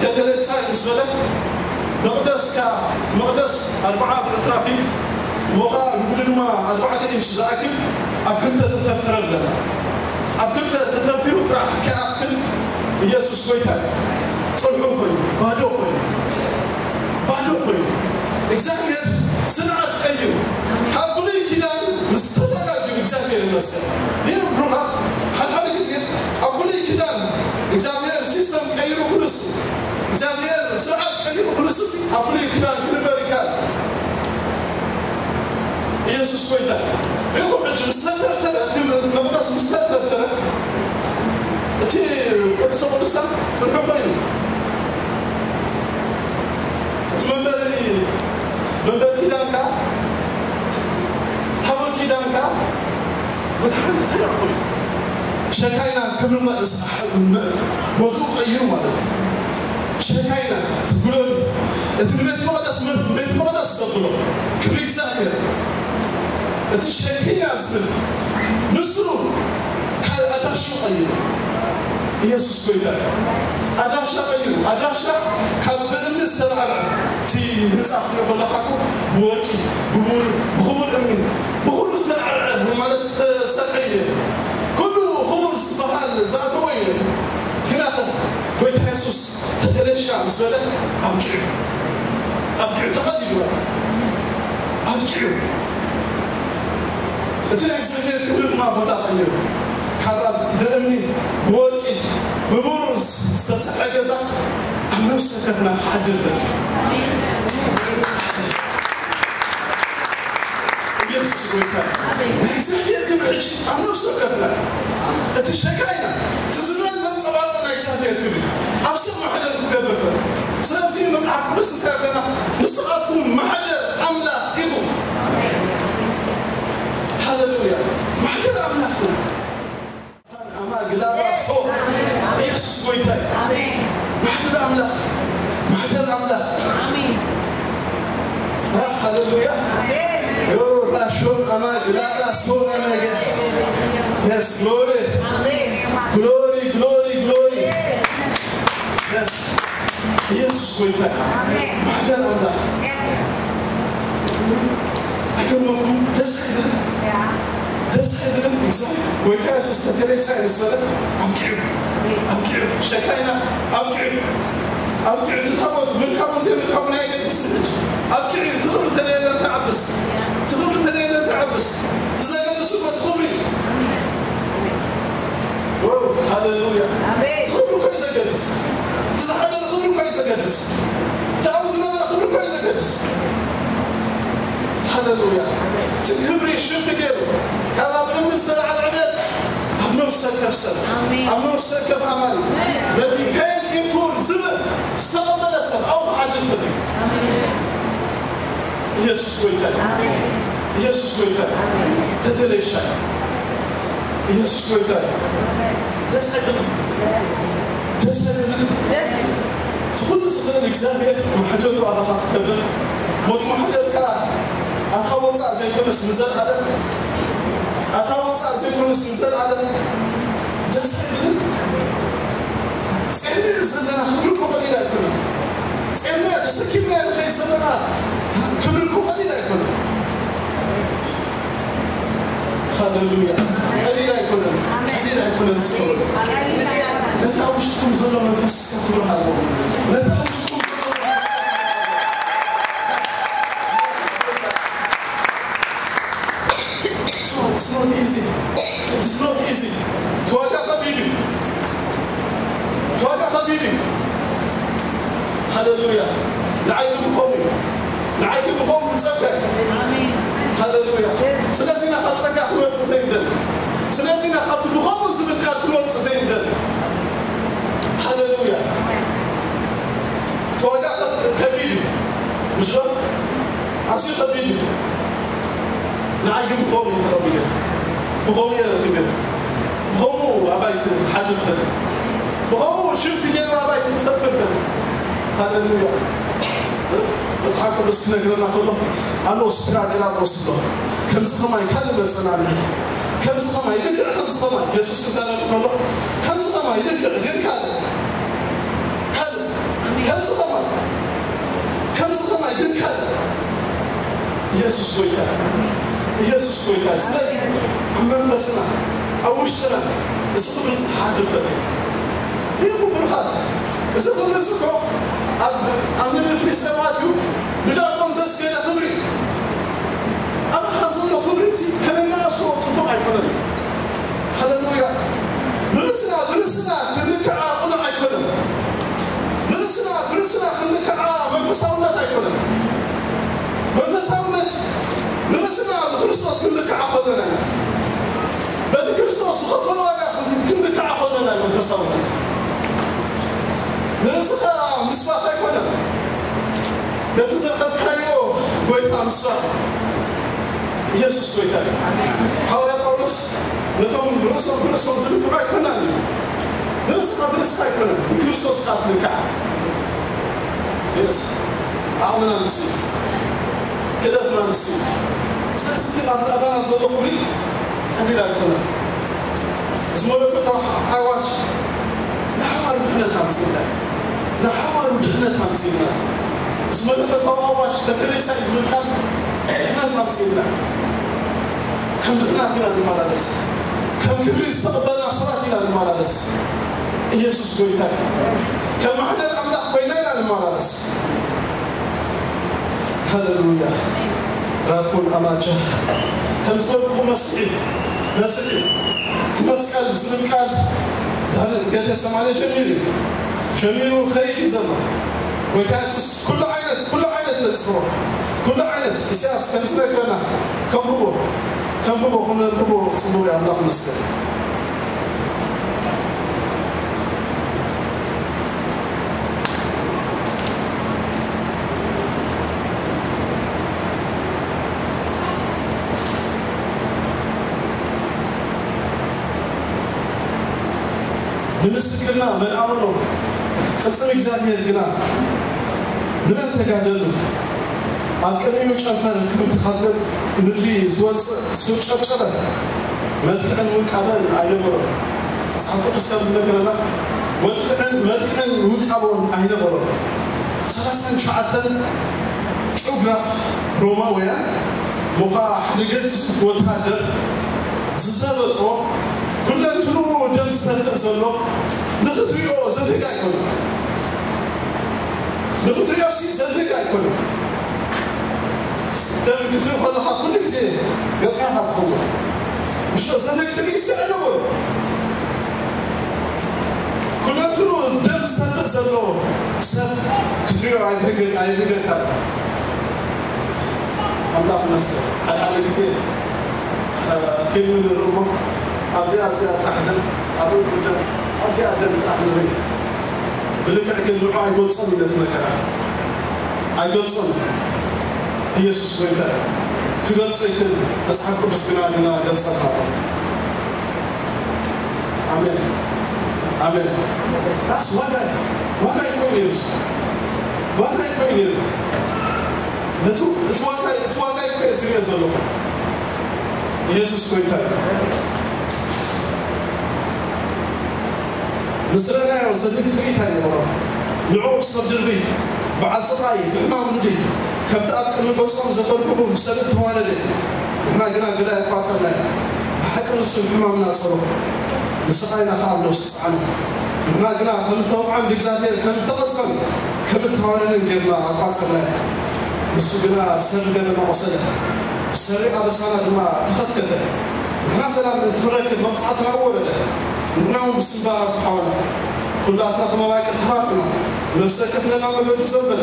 ተተለሳ ምስ በለ መቕደስካ፣ እቲ መቕደስ ኣርብዓ ብዕስራ ፊት እሞ ኸዓ ርጉዱ ድማ ኣርባዕተ ኢንች ዝኣክል ኣብ ክልተ ተተርተረ ኣለና። ኣብ ክልተ ተተርቲሩ ጥራሕ ክኣክል ኢየሱስ ጎይታ እዩ። ጥርሑ ኮይኑ፣ ባዶ ኮይኑ፣ ባዶ ኮይኑ። እግዚኣብሔር ስርዓት ቀይሩ፣ ካብ ብሉይ ኪዳን ምስ ተሰጋግዩ እግዚኣብሔር ይመስገን። ይህ ብሩኻት፣ ሓደ ሓደ ግዜ ኣብ ብሉይ ኪዳን እግዚኣብሔር ሲስተም ቀይሩ ክንሱ፣ እግዚኣብሔር ስርዓት ቀይሩ ክንሱ ሲ ኣብ ብሉይ ኪዳን ክንበር ይከኣል። ኢየሱስ ጎይታ። ሪኹም ሕጂ ምስ ተተርተረ፣ እቲ መቕደስ ምስ ተተርተረ፣ እቲ ቅዱሰ ቅዱሳን ጥርሑ ኮይኑ፣ እቲ መንበሪ፣ መንበሪ ኪዳንካ፣ ታቦት ኪዳንካ፣ ወደ ሓንቲ ተራ ኮይኑ፣ ሸካይና ክብሪ መ-፣ ቦትኡ ቀይሩ ማለት እዩ። ሸካይና፣ እቲ ግሎሪ፣ እቲ ንቤት መቕደስ መ-፣ ቤት መቕደስ ዘብሎ ክብሪ እግዚኣብሔር፣ እቲ ሸኪና ዝብል ንሱ ካብ ኣድራሻ ቀይሩ። ኢየሱስ ጎይታ እዩ። ኣድራሻ ቀይሩ። ኣድራሻ ካብ ብእምኒ ዝተላዕለ እቲ ህንፃ ክትሪኦ ከለኻ እኮ ብወርቂ፣ ብቡር፣ ብኽቡር እምኒ፣ ብኹሉ ዝተላዕለ ማለት ዝተሰርሐ እዩ። ኩሉ ኽቡር ዝበሃል ዝኣተዎ እዩ። ግናኸ ጎይታ የሱስ ተተለሻ ምስ በለ ኣብቂዑ፣ ኣብቂዑ ተቐዲዱ፣ ኣብቂዑ። እቲ ናይ እግዚኣብሔር ክብሪ ድማ ቦታ ቀይሩ፣ ካብ ኣብ ብእምኒ፣ ብወርቂ፣ ብብሩር ዝተሰርሐ ገዛ ኣብ ነፍሲ ወከፍና ክሓድር ፈጢሩ። ኢየሱስ ጎይታ። ናይ እግዚኣብሔር ክብሪ ሕጂ ኣብ ነፍሲ ወከፍና። እቲ ሸካይና፣ እቲ ዝረአ ዘንጸባርቕ ናይ እግዚኣብሔር ክብሪ ኣብ ሰብ ማሕደር ክገብር ፈጢሩ። ስለዚ መጽሓፍ ቅዱስ እንታይ ይብለና? ንስኻትኩም ማሕደር ኣምላኽ ኢኹም። ሃሌሉያ። ማሕደር ኣምላኽ ኢና። ኣማ ግላባ ሶ ኢየሱስ ጎይታ እዩ። ማሕደር ኣምላኽ፣ ማሕደር ኣምላኽ። አ፣ ሃሌሉያ። ዮ ራሾን ኣማ ግላባ ሶ ነመገ። Yes, glory. Glory, glory, glory. Yes. ጎይታ እዩ። ማሕደር ኣምላኽ ኣይገርመኩም? ደስ ኣይብልን? ደስ ኣይብልን? እግዚኣብሔር ጎይታ የሱስ ተተለይሳ እዩ ምስ በለ ኣብቂዑ፣ ኣብቂዑ ሸካይና፣ ኣብቂዑ፣ ኣብቂዑ። እቲ ታቦት ምርካቡን ዘይምርካቡን ኣየገድስን ሕጂ። ኣብቂዑ እዩ። እቲ ክብሪ ተደልየለ እንታይ ዓብስ፣ እቲ ክብሪ ተደልየለ እንታይ ዓብስ። እቲ ዘገድስ እኮ እቲ ክብሪ እዩ። ዋው፣ ሃሌሉያ። ኣሜን። እቲ ክብሪ እኮ እዩ ዘገድስ። እቲ ዝሓደረ ክብሪ እኮ እዩ ዘገድስ። እቲ ኣብኡ ዝነበረ ክብሪ እኮ እዩ ዘገድስ። ሃሌሉያ። እቲ ክብሪ ሽፍት ገይሩ ካብ ኣብ እምኒ ዝተላዕለ ዕብየት ኣብ ነፍሲ ወከፍ ሰብ፣ ኣሜን። ኣብ ነፍሲ ወከፍ ኣማኒ፣ ነቲ paid in full ዝብል ዝተቐበለ ሰብ ኣብኡ ክሓድር ፈትዩ። ኣሜን። ኢየሱስ ጎይታ እዩ። ኣሜን። ኢየሱስ ጎይታ እዩ። ኣሜን። ተተለይሻ። ኢየሱስ ጎይታ እዩ። ደስ ኣይብልን? ደስ ኣይብልን? ደስ እቲ ኩሉ ዝኽእል እግዚኣብሔር ማሕደሩ ኣባኻ ክገብር፣ ሞት ማሕደርካ ኣታ ወፃእ ዘይኮነስ ንዘለዓለም፣ ኣታ ወፃእ ዘይኮነስ ንዘለዓለም። ደስ ኣይብልን? ጼርና ዘለና ክብሪ እኮ ቀሊል ኣይኮነን። ጼርና ተሰኪምና ንኸይድ ዘለና ክብሪ እኮ ቀሊል ኣይኮነን። ሃሌሉያ። ቀሊል ኣይኮነን። ቀሊል ኣይኮነን። እስከ በሉ። ነታ ውሽጥኩም ዘሎ መንፈስ እስከ ክብሪ ሃብዎ። ነታ ውሽጥኩም ዘሎ መንፈስ እስከ ክብሪ ሃብዎ። It's not, it's not easy. It's not easy. እቲ ዋጋ ከቢድ እዩ። እቲ ዋጋ ከቢድ እዩ። ሃሌሉያ። ንዓይ ግን ብኸምኡ እዩ። ንዓይ ግን ብኸምኡ ብጸጋ እዩ። ኣሜን። ሃሌሉያ። ስለዚ ኢና ካብ ጸጋ ክንወጽእ ዘይንደሊ። ስለዚ ኢና ካብቲ ብኸምኡ ዝብል ቃል ክንወጽእ ዘይንደሊ። ሃሌሉያ። እቲ ዋጋ ከ-፣ ከቢድ እዩ። ምሽ ዶ? ኣዝዩ ከቢድ እዩ። ንዓይ ግን ብኸምኡ እዩ ተቐቢለ። ብኸምኡ እየ ረኺበ። ብኸምኡ ኣባይ ክሓድር ፈትየ። ብኸምኡ ሽፍቲ ገይሩ ኣባይ ክሰፍር ፈትየ። ሃሌሉያ። መጽሓፍ ቅዱስ ክነግረና ከሎ፣ ኣሎ ስፒራቅራጦስ ኣሎ። ከምዚ ኸማይ ካልእ መጸናንዒ። ከምዚ ኸማይ፣ ልክዕ ከምዚ ኸማይ፣ የሱስ ክዛረብ ከሎ፣ ከምዚ ኸማይ፣ ልክዕ ግን ካልእ። ካልእ። ከምዚ ኸማይ። ከምዚ ኸማይ ግን ካልእ። ኢየሱስ ጎይታ እዩ። ኢየሱስ ጎይታ እዩ። ስለዚ ኣብ መንፈስና፣ ኣብ ውሽጥና እዚ ክብሪ እዚ ክሓድር ፈትየ። ይኹን ብሩኻት፣ እዚ ክብሪ እዚ እኮ ኣብ፣ ኣብ ምድሪ ፍልስጤማት እዩ ንዳጎን ዘስገደ ክብሪ እዩ። ኣባኻ ዘሎ ክብሪ እዚ ከነናእሶ ጽቡቕ ኣይኮነን። ሃሌሉያ። ንርእስና ብርእስና ክንልክዓ ቅኑዕ ኣይኮነን። ንርእስና ብርእስና ክንልክዓ መንፈሳውነት ኣይኮነን። መንፈሳውነት ንርእስና ብክርስቶስ ክንልክዓ ከለና ኢና። በቲ ክርስቶስ ዝኸፈሎ ዋጋ ክን-፣ ክንልክዓ ከለና እዩ መንፈሳውነት። ንርእስኻ ምስባኽ ኣይኮነን። ነቲ ዘርኸብካዮ ጎይታ ምስባኽ። ኢየሱስ ጎይታ እዩ። ሓዋርያ ጳውሎስ ነቶም ርእሶም ብርእሶም ዝልክዑ ኣይኮናን እዩ። ንርእስኻ ብርእስኻ ኣይኮነን፣ ንክርስቶስ ኢኻ ትልካዕ። የስ፣ ዓቕምና ንሱ እዩ። ክእለትና ንሱ እዩ። ስለዚ እቲ ኣብ ኣባና ዘሎ ክብሪ ቀሊል ኣይኮነን። እዚ መለኮታዊ ኣዋጅ ንሓዋሩ ድሕነት ኣምጽእና። ንሓዋሩ ድሕነት ኣምጽእና። እዚ መለኮታዊ ኣዋጅ ተተሬሳ እዩ ዝብል ቃል ድሕነት ኣምጽእና። ከም ድሕናት ኢና ንመላለስ። ከም ክብሪ ዝተቐበልና ሰባት ኢና ንመላለስ። ኢየሱስ ጎይታ እዩ። ከም ማሕደር ኣምላኽ ኮይና ኢና ንመላለስ። ሃሌሉያ። ራኩን ኣማጃ ከም ዝበልኩ መስሒ፣ መስሒ እቲ መስቀል ዝብል ቃል ድሕሪ ገቴሰማኒ ጀሚሩ እዩ። ጀሚሩ ኸይድ እዩ ዘሎ። ጎይታ የሱስ ኩሉ ዓይነት፣ ኩሉ ዓይነት በጽሕዎ። ኩሉ ዓይነት ኢሳያስ ከም ዝነግረና ከንብቦ፣ ከንብቦ፣ ከነንብቦ ጽቡቕ እዩ። ኣምላኽ ይመስገን። ንምስክርና መን ኣመኖ? ቅጽል እግዚኣብሔር ግና ንመን ተጋደሉ? ኣብ ቅድሚኡ ጨንፈር ከምቲ ካብ ገጽ ምድሪ ዝወጽእ ሱር ጨብጨበ። መልክዕን ውቃበን ኣይነበሮን። መጽሓፍ ቅዱስ ከም ዝነገረና፣ ወልክዕን መልክዕን ውቃቦን ኣይነበሮን። ሰላሳን ትሽዓተን ጭጉራፍ ሮማውያን፣ ሞኻ ሓደ ገዚፍ ወታደር ዝዘበጦ፣ ኩለንትኑ ደም ዝተፍእ ዘሎ ንኽትሪኦ ዘብህግ ኣይኮነን። ንኽትሪኦ ሲ ዘብህግ ኣይኮነን። ደም ክትርኢ ከለኻ ኩሉ ግዜ ገጽካ ትኸውን። ምሽ ዘብህግ ትርኢ ሲ ኣይነበሮ። ኩለንትኑ ደም ዝተፍእ ዘሎ ሰብ ክትሪኦ ኣይብህግ-፣ ኣይብህገካ። ኣምላኽ ይመስገን። ሓደ ሓደ ግዜ፣ እ፣ ፊልም ንርኢ እሞ ኣብዚኣ፣ ኣብዚኣ ጥራሕ ደም፣ ኣብ እግሩ ደም፣ ኣብዚኣ ደም ጥራሕ ንርኢ። ብልክዕ ግን ንዑ ኣይገልጾን እዩ ነቲ መከራ። ኣይገልጾን። ኢየሱስ ጎይታ እዩ። ክገልጾ ይክእል። መጽሓፍ ቅዱስ ግና፣ ግና ገልጸልና ኣሎ። ኣሜን። ኣሜን። ዳስ ዋጋ እዩ። ዋጋ እዩ ኮይኑ ነይሩ እሱ። ዋጋ እዩ ኮይኑ ነይሩ። ነቲ፣ እቲ ዋጋ፣ እቲ ዋጋ እዩ ኮይኑ ዝሪኦ ዘለኹ። ኢየሱስ ጎይታ እዩ። ምስ ረኣናዮ ዘድንቅ ትርኢት ኣይነበሮን። ንዕኡ ሰብ ድርቢ፣ በዓል ስቓይ፣ ብሕማም ልዱይ፣ ከምቲ ኣብ ቅድሚ ገጾም ዘተርጉቡ ሰብ እተዋረደ። ንሕና ግና ገዳይ ኣቋጸርናዮ። ብሓቂ ንሱ ንሕማምና ጸሮ፣ ንስቓይና ከኣ ኣብ ነፍሱ ጸዓኖ። ንሕና ግና ከም እተወቕዐን ብእግዚኣብሔር ከም እተቐጽፈን ከም እተዋረደን ጌርና ኣቋጸርናዮ። ንሱ ግና ብሰሪ ገበና ቆሰለ፣ ብሰሪ ኣበሳና ድማ ተኸትከተ። ንሕና ሰላም ምእንቲ ክንረክብ መቕጻዕትና ወረደ። ንሕና እውን ብስንባራቱ ሓዋና። ኩላትና ከም ኣባጊዕ ተፋርቅና፣ ነፍሲ ወከፍ ነናብ መገዱ ዘንበለ።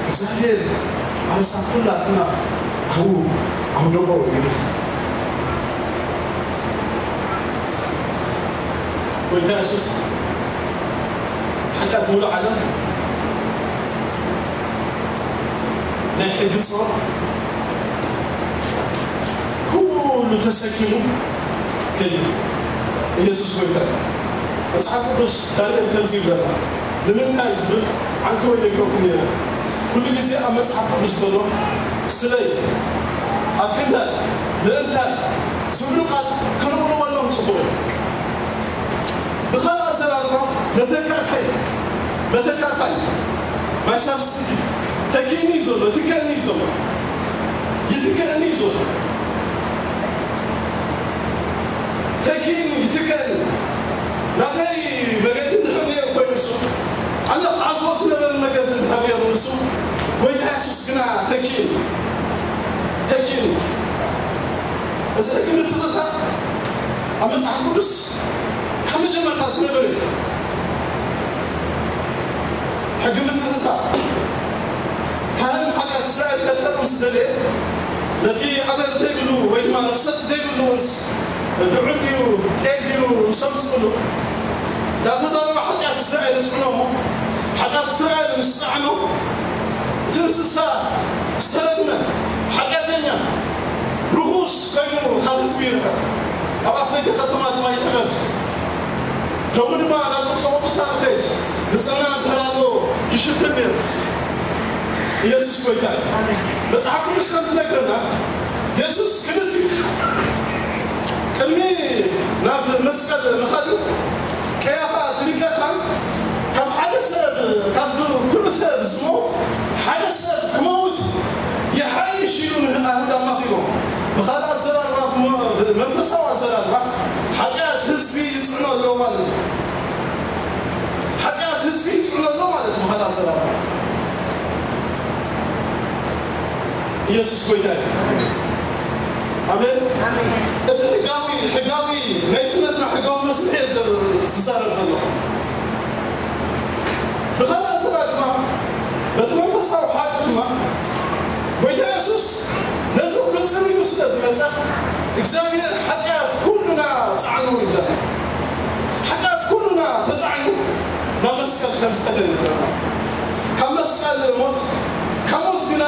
እግዚኣብሔር ኣበሳ ኩላትና ኣብኡ ኣውደቖ ኢሉ። ጎይታ የሱስ ሓጢኣት ሙሉእ ዓለም ናይ ሕጊ ጾር ኩሉ ተሰኪሙ ከይዱ። ኢየሱስ ጎይታ እዩ። መጽሓፍ ቅዱስ ዳንኤል ከምዚ ይብለና። ንምንታይ ዝብል ዓንተወይ ነግረኩም ነይረ። ኩሉ ግዜ ኣብ መጽሓፍ ቅዱስ ዘሎ ስለይ ኣብ ክንዳይ ምእንታይ ዝብሉ ቃል ክንቕልበሎም ጽቡቕ እዩ። ብኻልእ ኣዘራርባ መተካእታይ፣ መተካእታይ፣ my substitute፣ ተኪእኒ እዩ ዘሎ፣ ይትከእኒ እዩ ዘሎ፣ ይትከእኒ እዩ ዘሎ። ተኪእኒ፣ ይትከእኒ። ናተይ መገዲ እንድሕር ነይሩ ኮይኑ ንሱ፣ ኣነ ክሓልፎ ዝነበረ መገዲ እንድሕር ነይሩ ንሱ፣ ጎይታ የሱስ ግና ተኪእኒ፣ ተኪእኒ። እዚ ሕጊ ምትእኽኻብ ኣብ መጽሓፍ ቅዱስ ካብ መጀመርታ ዝነበረ እዩ። ሕጊ ምትእኽኻብ፣ ካህን ሓጢኣት እስራኤል ከርሕቕ ምስ ደለየ፣ ነቲ ኣበር ዘይብሉ ወይ ድማ ርኽሰት ዘይብሉ እንስ፣ ብዑል ድዩ፣ ጤል ድዩ፣ ምስ ኣምጽእሉ፣ እንዳተዛረበ ሓጢኣት እስራኤል ይጽዕኖ እሞ፣ ሓጢኣት እስራኤል ምስ ጸዓኖ፣ እቲ እንስሳ ዝተረግመ፣ ሓጢኣተኛ፣ ርኹስ ኮይኑ ካብ ህዝቢ ይርሕቕ፣ ኣብ ኣፍ ደገ ከተማ ድማ ይሕረድ። ደሙ ድማ ናብ ቅዱስ ቅዱሳን ይኸይድ፣ ንጽህና እንድሕር ኣሎ ይሽፍን ነይሩ። ኢየሱስ ጎይታ እዩ። መጽሓፍ ቅዱስ ከም ዝነግረና፣ የሱስ ክልት እዩ። ቅድሚ ናብ መስቀል ምኻዱ፣ ቀያፋ እቲ ሊቀ ካህን ካብ ሓደ ሰብ፣ ካብ ኩሉ ሰብ ዝሞት ሓደ ሰብ ክመውት ይሓይሽ ኢሉ ንኣይሁድ ኣማኺሮም። ብኻልእ ኣዘራርባ፣ ብመ-፣ ብመንፈሳዊ ኣዘራርባ፣ ሓጢኣት ህዝቢ ይጽዕኖ ኣሎ ማለት እዩ። ሓጢኣት ህዝቢ ይጽዕኖ ኣሎ ማለት እዩ፣ ብኻልእ ኣዘራርባ። ኢየሱስ ጎይታ እዩ። ኣሜን። ኣሜን። እቲ ሕጋዊ፣ ሕጋዊ ናይ ድሕነትና ሕጋዊ መስርሕ እየ ዝ-፣ ዝዛረብ ዘለኹ። ብኻልእ ኣሰራርማ፣ በቲ መንፈሳዊ ሓቂ ድማ፣ ጎይታ የሱስ ነዚ ክፍጽም ኢሉ ስለ ዝመጸ፣ እግዚኣብሔር ሓጢኣት ኩሉና ጸዓኑ ይብለና። ሓጢኣት ኩሉና ተጻዒኑ ናብ መስቀል ከም ዝኸደ ይነግረና። ካብ መስቀል ሞት፣ ካብ ሞት ግና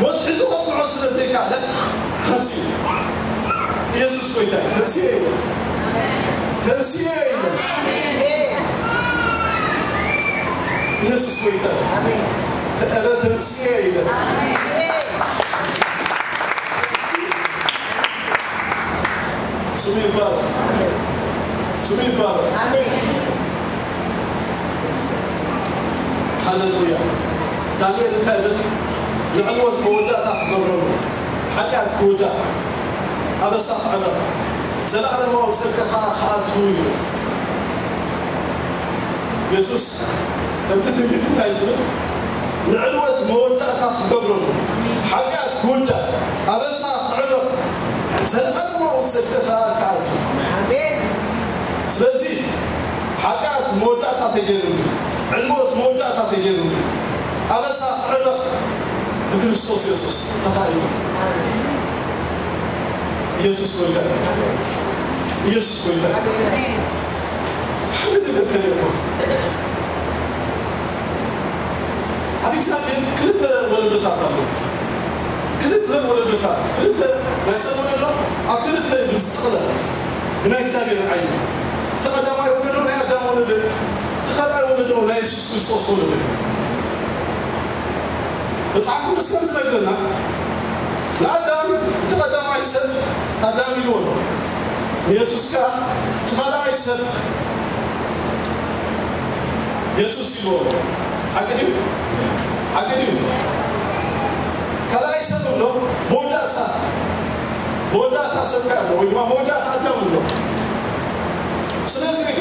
ሞት ሒዙ ከጽንዖ ስለ ዘይከኣለ ተንሲኡ። ኢየሱስ ጎይታ እዩ። ተንሲኡ ኢለ። ተንሲኡ ኢለ። ኢየሱስ ጎይታ እዩ። ተረ ተንሲኡ ኢለ። ስሙ ይባረክ። ስሙ ይባረክ። ሃሌሉያ። ዳንኤል እንታይ ይብል? ንዕንወት መወዳእታ ክገብረሉ፣ ሓጢኣት ክውዳእ፣ ኣበሳ ክዕረቕ፣ ዘለኣለማዊ ጽድቂ ከኣ ክኣትዉ ይብል። የሱስ ከምቲ ትንቢት እንታይ ዝብል? ንዕንወት መወዳእታ ክገብረሉ፣ ሓጢኣት ክውዳእ፣ ኣበሳ ክዕረቕ፣ ዘለኣለማዊ ጽድቂ ከኣ ክኣትዉ። ኣሜን። ስለዚ ሓጢኣት መወዳእታ ተገይሩሉ፣ ዕንወት መወዳእታ ተገይሩሉ፣ ኣበሳ ክዕረቕ ብክርስቶስ የሱስ ተኻኢሉ። ኢየሱስ ጎይታ እዩ። ኢየሱስ ጎይታ እዩ። ሓደ ነገር ከርእየኩም። ኣብ እግዚኣብሔር ክልተ ወለዶታት ኣሎ። ክልተ ወለዶታት፣ ክልተ ናይ ሰብ ወለዶ ኣብ ክልተ እዩ ዝጥቕለል። ብናይ እግዚኣብሔር ዓይኒ። እቲ ቀዳማይ ወለዶ ናይ ኣዳም ወለዶ እዩ። እቲ ካልኣይ ወለዶ ናይ የሱስ ክርስቶስ ወለዶ እዩ። መጽሓፍ ቅዱስ ከም ዝነግረና፣ ንኣዳም እቲ ቀዳማይ ሰብ ኣዳም ኢልዎ ኣሎ። ንየሱስ ከኣ እቲ ካልኣይ ሰብ የሱስ ኢልዎ ኣሎ። ሓቂ ድዩ? ሓቂ ድዩ? ካልኣይ ሰብ ኣሎ፣ መወዳእታ፣ መወዳእታ ሰብ ከኣ ኣሎ፣ ወይ ድማ መወዳእታ ኣዳም ኣሎ። ስለዚ ኢኹ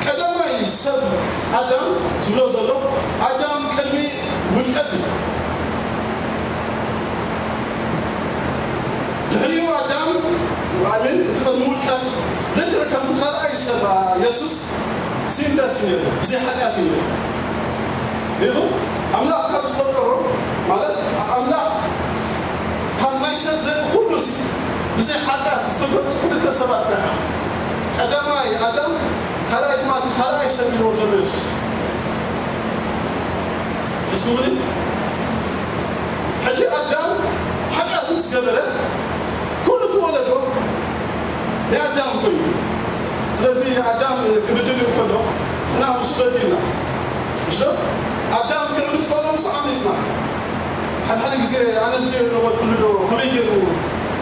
ቀዳማይ ሰብ ኣዳም ዝብሎ ዘሎ፣ ኣዳም ቅድሚ ውድቀት እዩ። ድሕሪኡ ኣዳም፣ ኣሜን፣ እቲ ቅድሚ ውድቀት ልክዕ ከምቲ ካልኣይ ሰብ፣ ኣ፣ የሱስ ሲንለስ እዩ ነይሩ፣ ብዘይ ሓጢኣት እዩ ነይሩ። ሪኢኹም? ኣምላኽ ካብ ዝፈጠሮ፣ ማለት ኣምላኽ ካብ ናይ ሰብ ዘርኢ ኩሉ ሲ ብዘይ ሓጢኣት ዝተገልጹ ክልተ ሰባት ጥራሕ። ቀዳማይ ኣዳም፣ ካልኣይ ድማ እቲ ካልኣይ ሰብ ኢልዎ ዘሎ የሱስ። ሕዝኩምኒ? ሕጂ ኣዳም ሓጢኣት ምስ ገበረ፣ ኩሉ እቲ ወለዶ ናይ ኣዳም ኮይኑ። ስለዚ ኣዳም ክብድል እዩ ከሎ፣ ንሕና ምስኡ በዲልና። ምሽ ዶ? ኣዳም ክዕምጽ ከሎ ምስኡ ዓሚጽና። ሓድሓደ ግዜ ኣነ ብዘይ ነበርኩሉ ዶ ከመይ ገይሩ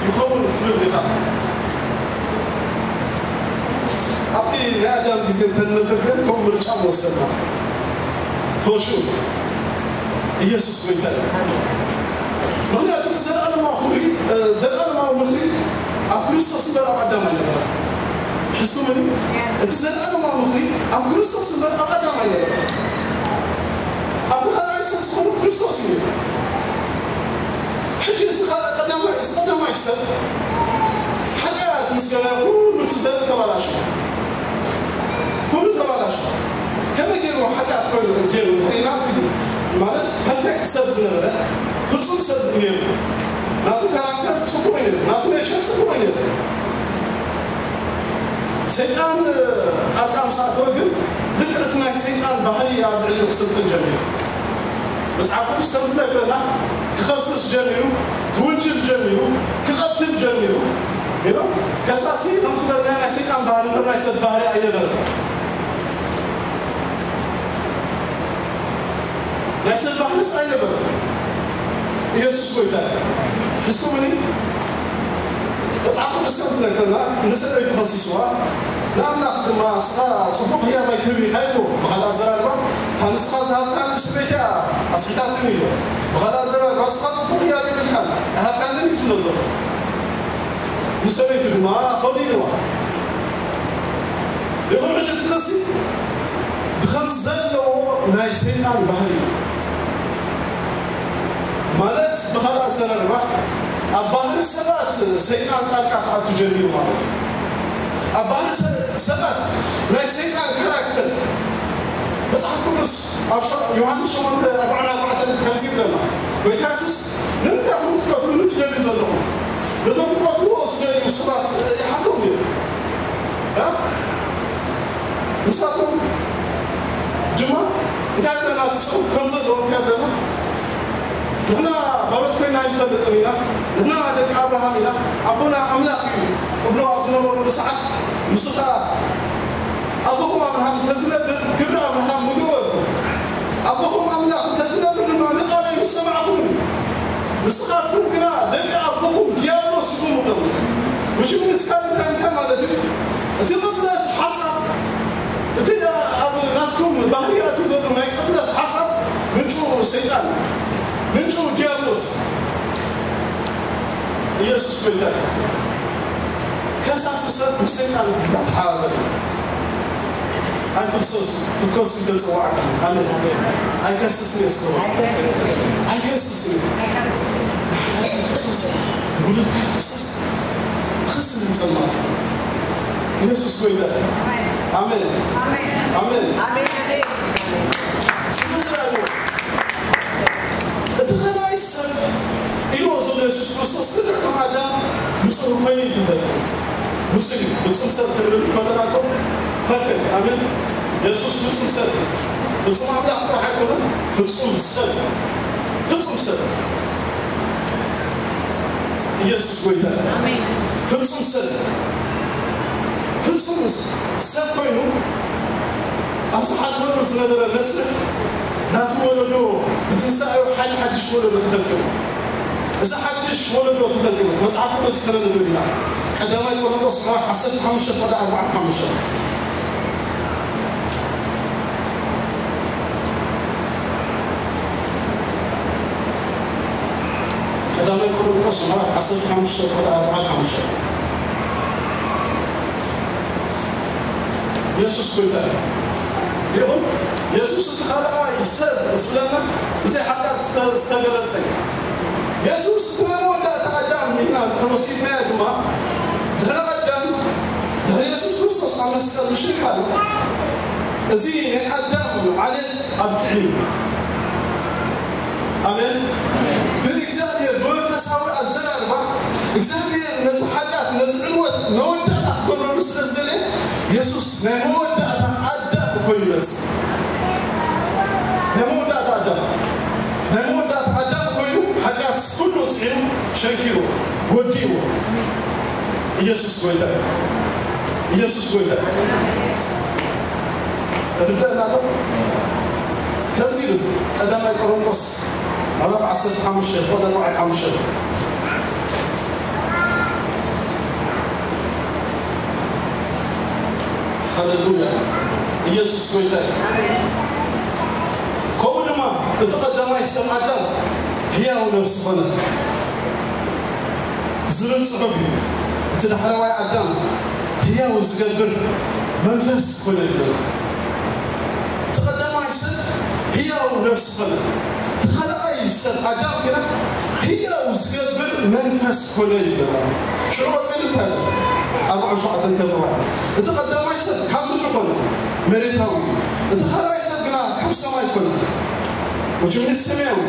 ይኸውን ትብል ኢኻ። ኣብቲ ናይ ኣዳም ግዜ እንተንነብር ግን ከምኡ ምርጫ ምወሰድና። ፎር ሹር ኢየሱስ ጎይታ እዩ። ምኽንያቱ እቲ ዘለኣለማዊ ክብሪ፣ እ፣ ዘለኣለማዊ ምኽሪ ኣብ ክርስቶስ እምበር ኣብ ኣዳም ኣይነበረን። ሕዝኩምኒ? እቲ ዘለኣለማዊ ምኽሪ ኣብ ክርስቶስ እምበር ኣብ ኣዳም ኣይነበረን። ኣብቲ ካልኣይ ሰብ ዝኾነ ክርስቶስ እዩ። ሕጂ እዚ ካልእ ቀዳማይ፣ እዚ ቀዳማይ ሰብ ሓጢኣት ምስ ገበረ ኩሉ እቲ ዘርኢ ተባላሸወ። ኩሉ ተባላሸወ። ከመይ ገይሩ ሓጢኣት ኮይኑ ገይሩ? ድሕሪ ናቲ ማለት ፐርፌክት ሰብ ዝነበረ ፍጹም ሰብ እዩ ነይሩ። ናቱ ካራክተር ጽቡቕ እዩ ነይሩ። ናቱ ኔቸር ጽቡቕ እዩ ነይሩ። ሰይጣን ጣልቃ ምስ ኣተወ ግን ልክዕ እቲ ናይ ሰይጣን ባህሪ ኣብ ልዕሊኡ ክስልጥን ጀሚሩ። መጽሓፍ ቅዱስ ከም ዝነግረና ክኸስስ ጀሚሩ፣ ክውንጅል ጀሚሩ፣ ክቐትል ጀሚሩ። You know? ከሳሲ ከም ዝበልና ናይ ሰይጣን ባህሪ እምበር ናይ ሰብ ባህሪ ኣይነበረን። ናይ ሰብ ባህርስ ኣይነበረን። ኢየሱስ ጎይታ እዩ። ሕዝኩምኒ? መጽሓፍ ቅዱስ ከም ዝነግረና ንሰበይቱ ከሲስዋ፣ ንኣምላኽ ድማ ንስኻ ጽቡቕ ህያብ ኣይትህብን ኢኻ ኢልዎ። ብኻልእ ኣዘራርባ፣ እታ ንስኻ ዝሃብካኒ ሰበይቲ እያ ኣስሒታትኒ ኢልዎ። ብኻልእ ኣዘራርባ፣ ንስኻ ጽቡቕ ህያብ የብልካን፣ ኣይሃብካንን እዩ ዝብሎ ዘሎ። ንሰበይቱ ድማ ኸዲንዋ። ይኹን ሕጂ እቲ ክሲ ብኸም ዘለዎ ናይ ሰይጣን ባህሪ እዩ። ማለት ብኻልእ ኣዘራርባ ኣብ ባህሪ ሰባት ሰይጣን ጣልቃ ክኣቱ ጀሚሩ ማለት እዩ። ኣብ ባህሪ ሰ-፣ ሰባት ናይ ሰይጣን ካራክተር መጽሓፍ ቅዱስ ኣብ ሸ-፣ ዮሃንስ ሸሞንተ ኣርብዓን ኣርባዕተን ከምዚ ይብለና፣ ጎይታ የሱስ፣ "ንምንታይ ኢኹም ክትቀትሉኒ ትደልዩ ዘለኹም? ነቶም ክቐትልዎ ዝደልዩ ሰባት ይሓቶም ነይሩ። እ? ንሳቶም ድማ እንታይ ኣለና እቲ ጽሑፍ ከም ዘለዎ እንታይ ኣለና? ንሕና ባሮት ኮይና ኣይንፈልጥን ኢና። ንሕና ደቂ ኣብርሃም ኢና። ኣቦና ኣምላኽ እዩ" እብሎ ኣብ ዝነበሩሉ ሰዓት፣ ንሱ ኸኣ ኣቦኹም ኣብርሃም እንተዝነብር ግብሪ ኣብርሃም ምገበርኩም። ኣቦኹም ኣምላኽ እንተዝነብር ድማ ንቃለይ ምሰማዕኹምን። ንስኻትኩም ግና ደቂ ኣቦኹም ዲያብሎስ ኢኹም ኢሎም። Which means ካልእ እንታይ፣ እንታይ ማለት እዩ? እቲ ቅትለት ሓሳብ፣ እቲ ኣብ ናትኩም ባህሪ ኣትዩ ዘሎ ናይ ቅትለት ሓሳብ ምንጩ ሰይጣን ምንጩ ዲያብሎስ። ኢየሱስ ጎይታ እዩ። ከሳሲ ሰብ ምስ ሰይጣን እንዳተሓባበረ እዩ። ኣይትኽሰሱ፣ ክትከሱ ይተጸዋዕኩም። ኣሜን። ኣይከስስን እየ እስከ። ኣይከስስን እየ። ኣይትኽሰሱ። ብሉልካ ኣይትኽሰስ። ክስ ንጸልማት። ኢየሱስ ጎይታ። ኣሜን። ኣሜን። ኣሜን። ኣሜን። ኣሜን። ስለዚ እቲ ኸልኣይ ሰብ ኢልዎ ዘሎ የሱስ ክርስቶስ ልክዕ ከም ኣዳም ንጹህ ኮይኑ እዩ ተፈጢሩ። ንጹህ እዩ። ፍጹም ሰብ ክንብል ከለና እኮ ፐርፌክት። ኣሜን። የሱስ ፍጹም ሰብ እዩ። ፍጹም ኣምላኽ ጥራሕ ኣይኮነን፣ ፍጹም ሰብ። ፍጹም ሰብ። ኢየሱስ ጎይታ እዩ። ኣሜን። ፍጹም ሰብ። ፍጹም ሰብ ኮይኑ ኣብ ዝሓልፈሉ ዝነበረ መስርሕ ናቱ ወለዶ ብትንሳኤኡ ሓደ ሓድሽ ወለዶ ተፈጢሩ። እዚ ሓድሽ ወለዶ ተፈጢሩ መጽሓፍ ቅዱስ ከነንብብ ኢና። ቀዳማይ ቆሮንቶስ ምዕራፍ ዓሰርተ ሓሙሽተ ፍቕዲ ኣርባዓን ሓሙሽተን። ቀዳማይ ቆሮንቶስ ምዕራፍ ዓሰርተ ሓሙሽተ ፍቕዲ ኣርባዓን ሓሙሽተን። የሱስ ጎይታ እዩ። ይኹን የሱስ እቲ ካልኣይ ሰብ ዝብለና ብዘይ ሓጢኣት ዝተ-፣ ዝተገለጸ እዩ። የሱስ እቲ ናይ መወዳእታ ኣዳም ኢልና እንድሕር ወሲድናዮ ድማ ድሕሪ ኣዳም፣ ድሕሪ የሱስ ክርስቶስ ኣብ መስቀል ምሽካሉ እዚ ናይ ኣዳም ዓሌት ኣብቂዑ እዩ። ኣሜን። ብእግዚኣብሔር ብመንፈሳዊ ኣዘራርባ እግዚኣብሔር ነዚ ሓጢኣት ነዚ ዕንወት መወዳእታ ክገብረሉ ስለ ዝደለየ የሱስ ናይ መወዳእታ ኣዳም ኮይኑ መጽእ። ናይ መወዳእታ ኣዳም፣ ናይ መወዳእታ ኣዳም ኮይኑ ሓጢኣት ኩሉ ጽዒኑ ሸንኪሩ ወዲእዎ። ኢየሱስ ጎይታ እዩ። ኢየሱስ ጎይታ እዩ። ርደእና ዶ? ከምዚ ኢሉ ቀዳማይ ቆሮንቶስ ምዕራፍ ዓሰርተ ሓሙሽተ ፍቕዲ ኣርባዓን ሓሙሽተን። ሃሌሉያ። ኢየሱስ ጎይታ እዩ። ከምኡ ድማ እቲ ቀዳማይ ሰብ ኣዳም ህያው ነፍሲ ኾነ ዝብል ጽሑፍ እዩ። እቲ ዳሕረዋይ ኣዳም ህያው ዝገብር መንፈስ ኮነ ይብለና። እቲ ቀዳማይ ሰብ ህያው ነፍሲ ኮነ። እቲ ካልኣይ ሰብ ኣዳም ግና ህያው ዝገብር መንፈስ ኮነ ይብለና። ሽዑ ቀጺሉ እንታይ ኣሎ? ኣርባዓን ሸውዓተን ከብርዋ። እቲ ቀዳማይ ሰብ ካብ ምድሪ ኮነ፣ መሬታዊ እዩ። እቲ ካልኣይ ሰብ ግና ካብ ሰማይ ኮነ። ወጅምኒ ሰማያዊ።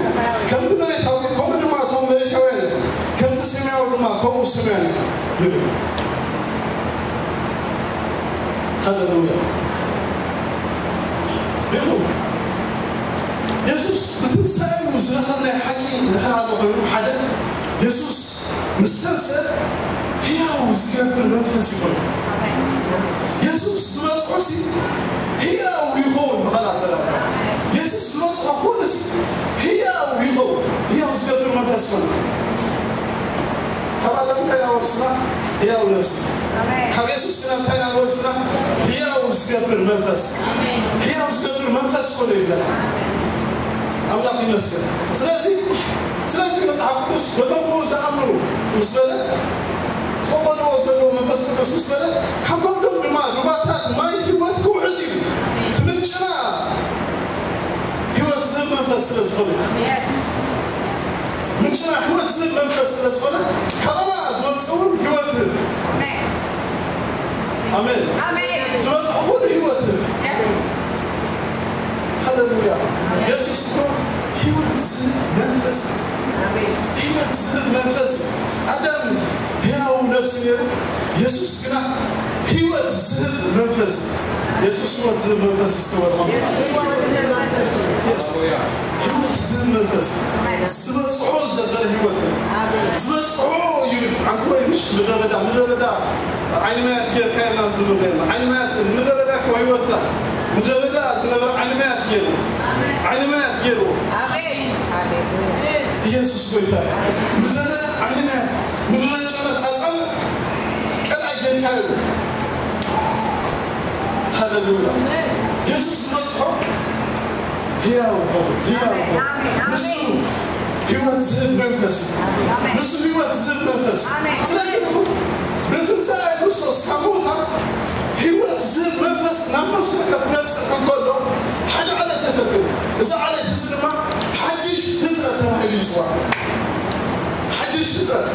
ከምቲ መሬታዊ፣ ከምኡ ድማ እቶም መሬታውያን እዮም። ከምቲ ሰማያዊ ድማ ከምኡ ሰማያዊ ይብል። ሃሌሉያ። ሪኹም፣ የሱስ ብትንሳኤኡ ዝረኸብናዮ ሓቂ እንድሕር ኣሎ ኮይኑ፣ ሓደ፣ የሱስ ምስ ተንስአ ህያው ዝገብር መንፈስ ይኾን። የሱስ ዝበጽሖ ሲ ህያው ይኸውን። ብኻልእ ኣዘራርባ፣ የሱስ ዝበጽሖ ኩሉ ሲ ህያው ይኸውን። ህያው ዝገብር መንፈስ ይኾን። ካብ ኣዳም እንታይ ኢና ወርስና? ህያው ነፍሲ። ኣሜን። ካብ የሱስ ግና እንታይ ኢና ወርስና? ህያው ዝገብር መንፈስ። ኣሜን። ህያው ዝገብር መንፈስ ኮነ ይብለና። ኣምላኽ ይመስገን። ስለዚ፣ ስለዚ መጽሓፍ ቅዱስ ነቶም ብኡ ዝኣምኑ ምስ በለ፣ ክቕበልዎ ዘለዎ መንፈስ ቅዱስ ምስ በለ፣ ካብ ከብዶም ድማ ሩባታት ማይ ህይወት ክውሕዝ እዩ። እቲ ምንጭና ህይወት ዝህብ መንፈስ ስለ ዝኾነ። ኣሜን። ምንጭና ህይወት ዝህብ መንፈስ ስለ ዝኾነ፣ ካባና ዝወጽእ እውን ህይወት ይህብ። ኣሜን። ኣሜን። ኣሜን። ዝወጽእ ኩሉ ህይወት ይህብ። ኣሜን። ሃሌሉያ። ኣሜን። የሱስ እኮ ህይወት ዝህብ መንፈስ እዩ። ኣሜን። ህይወት ዝህብ መንፈስ እዩ። ኣዳም ህያው ነፍሲ ነይሩ፣ የሱስ ግና ህይወት ዝህብ መንፈስ እዩ። የሱስ ህይወት ዝህብ መንፈስ እዩ። እስኪ በሉ። የሱስ ህይወት ዝህብ መንፈስ እዩ። የስ። ህይወት ዝህብ መንፈስ እዩ። ዝበጽሖ ዘበለ ህይወት እዩ። ኣሜን። ዝበጽሖ ይብል። ኣንቲ ወይ ምሽ ምድረ በዳ፣ ምድረ በዳ ዓይኒ ማያት ጌርካ የላን ዝብል የለን። ዓይኒ ማያት ምድረ በዳ እኮ ህይወትና። ምድረ በዳ ዝነበረ ዓይኒ ማያት ገይሩ። ዓይኒ ማያት ገይሩ። ኣሜን። ሃሌሉያ። ኢየሱስ ጎይታ እዩ። ምድረ በዳ ዓይኒ ማያት፣ ምድረ ጨነት ኣጻምእ ቀልዓ ጌርካ እዩ። ሃሌሉያ። ኢየሱስ ዝበጽሖ ህያው ይኸውን፣ ህያው ይኸውን። ኣሜን፣ ኣሜን። ንሱ ህይወት ዝህብ መንፈስ እዩ። ኣሜን። ንሱ ህይወት ዝህብ መንፈስ እዩ። ኣሜን። ስለዚ ንኹን ብትንሳኤ ክርስቶስ ካብ ምዉታት ህይወት ዝህብ መንፈስ ናብ ነፍስና ክመጽእ እንከሎ ሓደ ዓሌት ተፈጢሩ። እዚ ዓሌት እዚ ድማ ሓድሽ ፍጥረት ተባሂሉ ይጽዋዕ። ሓድሽ ፍጥረት።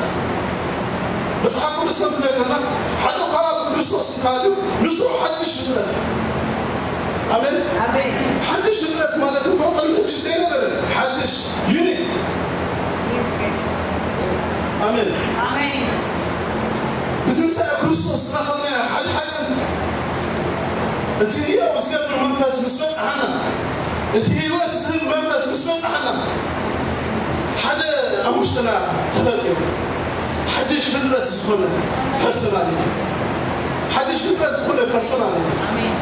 መጽሓፍ ቅዱስ ከም ዝነግረና ሓደ እኳ ኣብ ክርስቶስ እንተሃልዩ ንሱ ሓድሽ ፍጥረት እዩ። ኣሜን። ኣሜን። ሓድሽ ፍጥረት ማለት እኮ ቅድሚ ሕጂ ዘይነበረ ሓድሽ ዩኒት። ኣሜን። ኣሜን። ብትንሳኤ ክርስቶስ ዝረኸብናዮ ሓደ ሓቂ እቲ ህያው ዝገብር መንፈስ ምስ በጽሓና፣ እቲ ህይወት ዝህብ መንፈስ ምስ በጽሓና ሓደ ኣብ ውሽጥና ተፈጢሩ ሓድሽ ፍጥረት ዝኾነ ፐርሶናሊቲ፣ ሓድሽ ፍጥረት ዝኾነ ፐርሶናሊቲ። ኣሜን።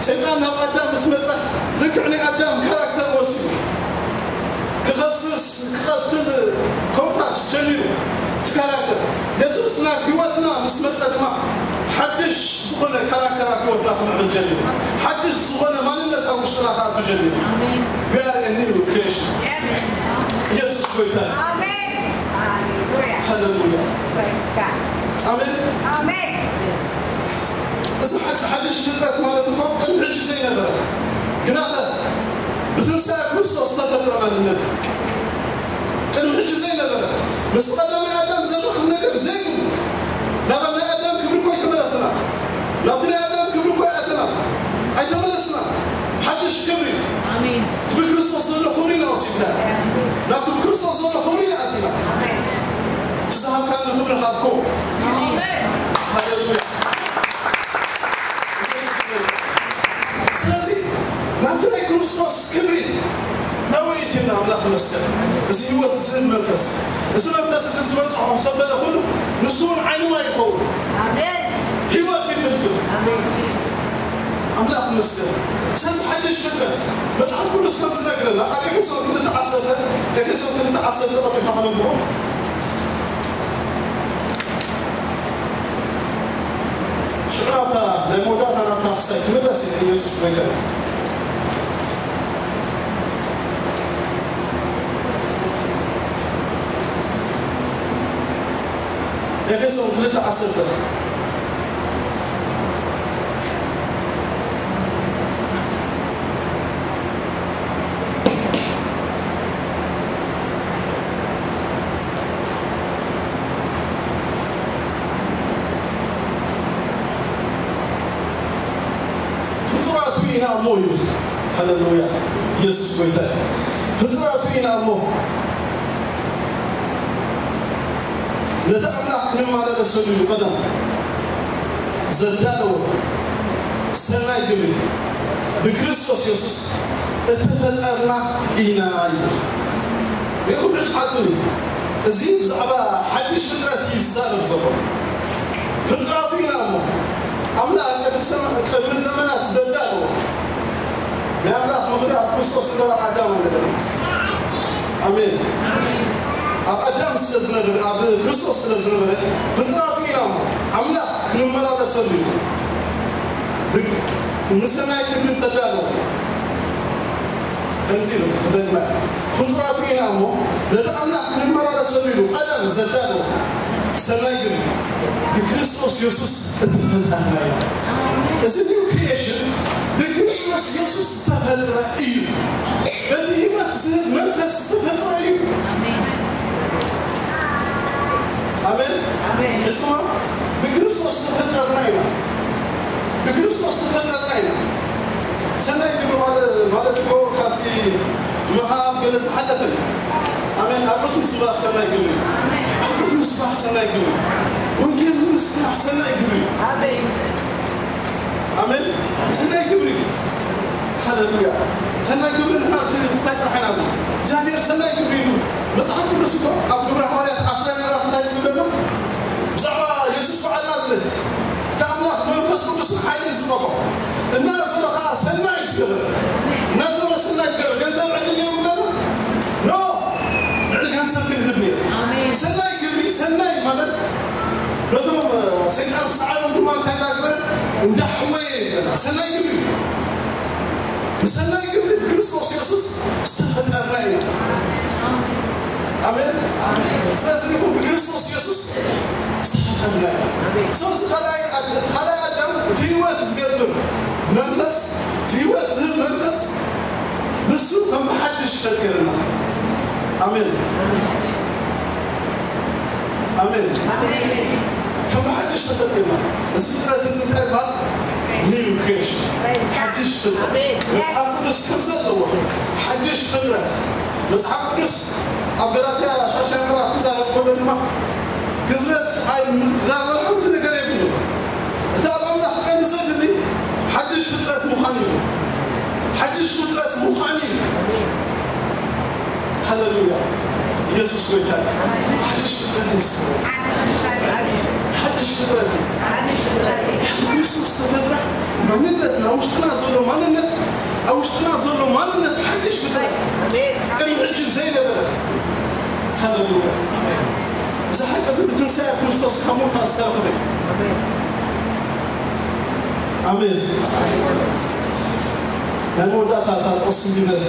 ሰይጣን ናብ ኣዳም ምስ መጸ ልክዕ ናይ ኣዳም ካራክተር ወሲዱ ክኸስስ ክቐትል ከምታት ጀሚሩ እቲ ካራክተር። የሱስ ናብ ህይወትና ምስ መጸ ድማ ሓድሽ ዝኾነ ካራክተር ኣብ ህይወትና ክምዕብል ጀሚሩ። ሓድሽ ዝኾነ ማንነት ኣብ ውሽጥና ክኣቱ ጀሚሩ። ኣሜን። We are a new creation. Yes. ኢየሱስ ጎይታ። ኣሜን። ሃሌሉያ። ሃሌሉያ። Praise God. ኣሜን። ኣሜን። እዚ ሓድ-፣ ሓድሽ ፍጥረት ማለት እኮ ቅድሚ ሕጂ ዘይነበረ፣ ግናኸ ብትንሳኤ ክርስቶስ ዝተፈጥረ ማንነት እዩ። ቅድሚ ሕጂ ዘይነበረ፣ ምስ ቀዳማይ ኣዳም ዘራኽብ ነገር ዘይብሉ፣ ናብ ናይ ኣዳም ክብሪ እኮ ኣይተመለስና። ናብቲ ናይ ኣዳም ክብሪ እኮ ኣይኣተና። ኣይተመለስና። ሓድሽ ክብሪ። ኣሜን። እቲ ብክርስቶስ ዘሎ ክብሪ ኢና ወሲድና። ናብቲ ብክርስቶስ ዘሎ ክብሪ ኢና ኣቲና። ኣሜን። እቲ ዝሃብካኒ ክብሪ ሃብኩ። ኣሜን። ሃሌሉያ። ስለዚ ናብቲ ናይ ክርስቶስ ክብሪ ናብኡ ኢትና ኣምላኽ ይመስገን። እዚ ህይወት ዝህብ መንፈስ፣ እዚ መንፈስ እዚ ዝበጽሖ ዘበለ ኩሉ ንሱ እውን ዓይኒ ማይ ይኸውን። ኣሜን። ህይወት ይፍልፍል። ኣሜን። ኣምላኽ ይመስገን። ስለዚ ሓድሽ ፍጥረት መጽሓፍ ቅዱስ ከም ዝነግረና ኣብ ኤፌሶን ክልተ ዓሰርተ፣ ኤፌሶን ክልተ ዓሰርተ ቀልጢፍና ከነንብቦ። ሽዑ ናብታ ናይ መወዳእታ ናብታ ክሳይ ክምለስ ኢለ ኢየሱስ ጎይታ። ኤፌሶን ክልተ ዓሰርተ። ፍጡራቱ ኢና እሞ ይብል። ሃሌሉያ። ኢየሱስ ጎይታ እዩ። ፍጡራቱ ኢና እሞ ነቲ ኣምላኽ ክንመላለሰሉ ኢሉ ቀደም ዘዳለዎ ሰናይ ግብሪ ብክርስቶስ የሱስ እተፈጠርና ኢና ይብል። ርኢኹም ሕጂ ሓጹኒ። እዚ ብዛዕባ ሓድሽ ፍጥረት እዩ ዝዛረብ ዘሎ። ፍጥራቱ ኢና እሞ ኣምላኽ ቅድሚ ሰማ-፣ ቅድሚ ዘመናት ዘዳለዎ ናይ ኣምላኽ ምኽሪ ኣብ ክርስቶስ እምበር ኣብ ኣዳም ኣይነበረን። ኣሜን። ኣብ ኣዳም ስለ ዝነበረ፣ ኣብ ክርስቶስ ስለ ዝነበረ ፍጥራቱ ኢና እሞ ኣምላኽ ክንመላለሰሉ እዩ። ብግ-፣ ንሰናይ ክብሪ ዘዳለዎ ከምዚ ኢሉ ክደግመ፣ ፍጡራቱ ኢና እሞ ነቲ ኣምላኽ ክንመላለሰሉ ኢሉ ቀደም ዘዳለዎ ሰናይ ግብሪ ብክርስቶስ የሱስ እተፈጠርና ኢና። እዚ ኒው ክሪኤሽን ብክርስቶስ የሱስ ዝተፈጥረ እዩ። በቲ ህይወት ዝህብ መንፈስ ዝተፈጥረ እዩ። ኣሜን። ኣሜን። ኣሜን። ሕዝኩማ ብክርስቶስ ዝተፈጠርና ኢና። ብክርስቶስ ዝተፈጠርና ኢና። ሰናይ ግብሪ ማለ-፣ ማለት እኮ ካብዚ ምሃብ ገለ ዝሓለፈ እዩ። ኣሜን። ኣቑሑት ምስባር ሰናይ ግብሪ። ኣቑሑት ምስባር ሰናይ ግብሪ። ወንጌል ምስባር ሰናይ ግብሪ። ኣሜን። ኣሜን። ሰናይ ግብሪ። ሃሌሉያ። ሰናይ ግብሪ ንሕና እቲ ክሳይ ጥራሕ ኢና። እግዚኣብሔር ሰናይ ግብሪ ኢሉ መጽሓፍ ቅዱስ እኮ ኣብ ግብረ ሃዋርያት ዓስራ ምዕራፍ እንታይ ዝብለና? ብዛዕባ የሱስ በዓል ናዝሬት፣ እቲ ኣምላኽ መንፈስ ቅዱስን ሓይልን ዝቐብኦ፣ እናዞረ ኸዓ ሰናይ ዝገበረ፣ እናዞረ ሰናይ ዝገበረ፣ ገንዘብ ዕድል ነይሩ ዶ? ኖ፣ ልዕሊ ገንዘብ ግን ይህብ ነይሩ። ኣሜን። ሰናይ ግብሪ፣ ሰናይ ማለት ነቶም፣ እ፣ ሰይጣን ዝሰዓሮም ድማ እንታይ እናገበረ? እንዳሕወየ ይብለና። ሰናይ ግብሪ። ብሰናይ ግብሪ ብክርስቶስ የሱስ ዝተፈጠርና ኢና። ኣሜን። ስለዚ ንኹን ብክርስቶስ የሱስ ዝተፈጠርና ኢና። ስለዚ ካልኣይ ኣድ-፣ እቲ ካልኣይ ኣዳም እቲ ህይወት ዝገብር መንፈስ፣ እቲ ህይወት ዝህብ መንፈስ ንሱ ከም ብሓድሽ ፈጢርና። ኣሜን። ኣሜን። ከም ብሓድሽ ተፈጢርና። እዚ ፍጥረት እዚ እንታይ ይበሃል? ኒው ክሬሽን። ሓድሽ ፍጥረት። ኣሜን። መጽሓፍ ቅዱስ ከም ዘለዎ ሓድሽ ፍጥረት። መጽሓፍ ቅዱስ ኣብ ገላትያ ሻሻይ ምዕራፍ ክዛረብ ከሎ ድማ ግዝረት ኣይ-፣ ምስ እግዚኣብሔር ሓንቲ ነገር የብሉን። እቲ ኣብ ኣምላኽ ቀንዲ ዘድሊ ሓድሽ ፍጥረት ምዃን እዩ። ሓድሽ ፍጥረት ምዃን እዩ። ሃሌሉያ። ኢየሱስ ጎይታ እዩ። ሓድሽ ፍጥረት እዩ። ሓድሽ ፍጥረት እዩ። ኣብ ክርስቶስ ተፈጥራ ማንነትና፣ ውሽጥና ዘሎ ማንነት፣ ኣብ ውሽጥና ዘሎ ማንነት ሓድሽ ፍጥረት እዩ። ቅድሚ ሕጂ ዘይነበረ። ሃሌሉያ። እዚ ሓቂ እዚ ብትንሳኤ ክርስቶስ ካብ ሞት ዝተረኽበ እዩ። ኣሜን። ናይ መወዳእታ እታ ጥቕሲ እንዲበል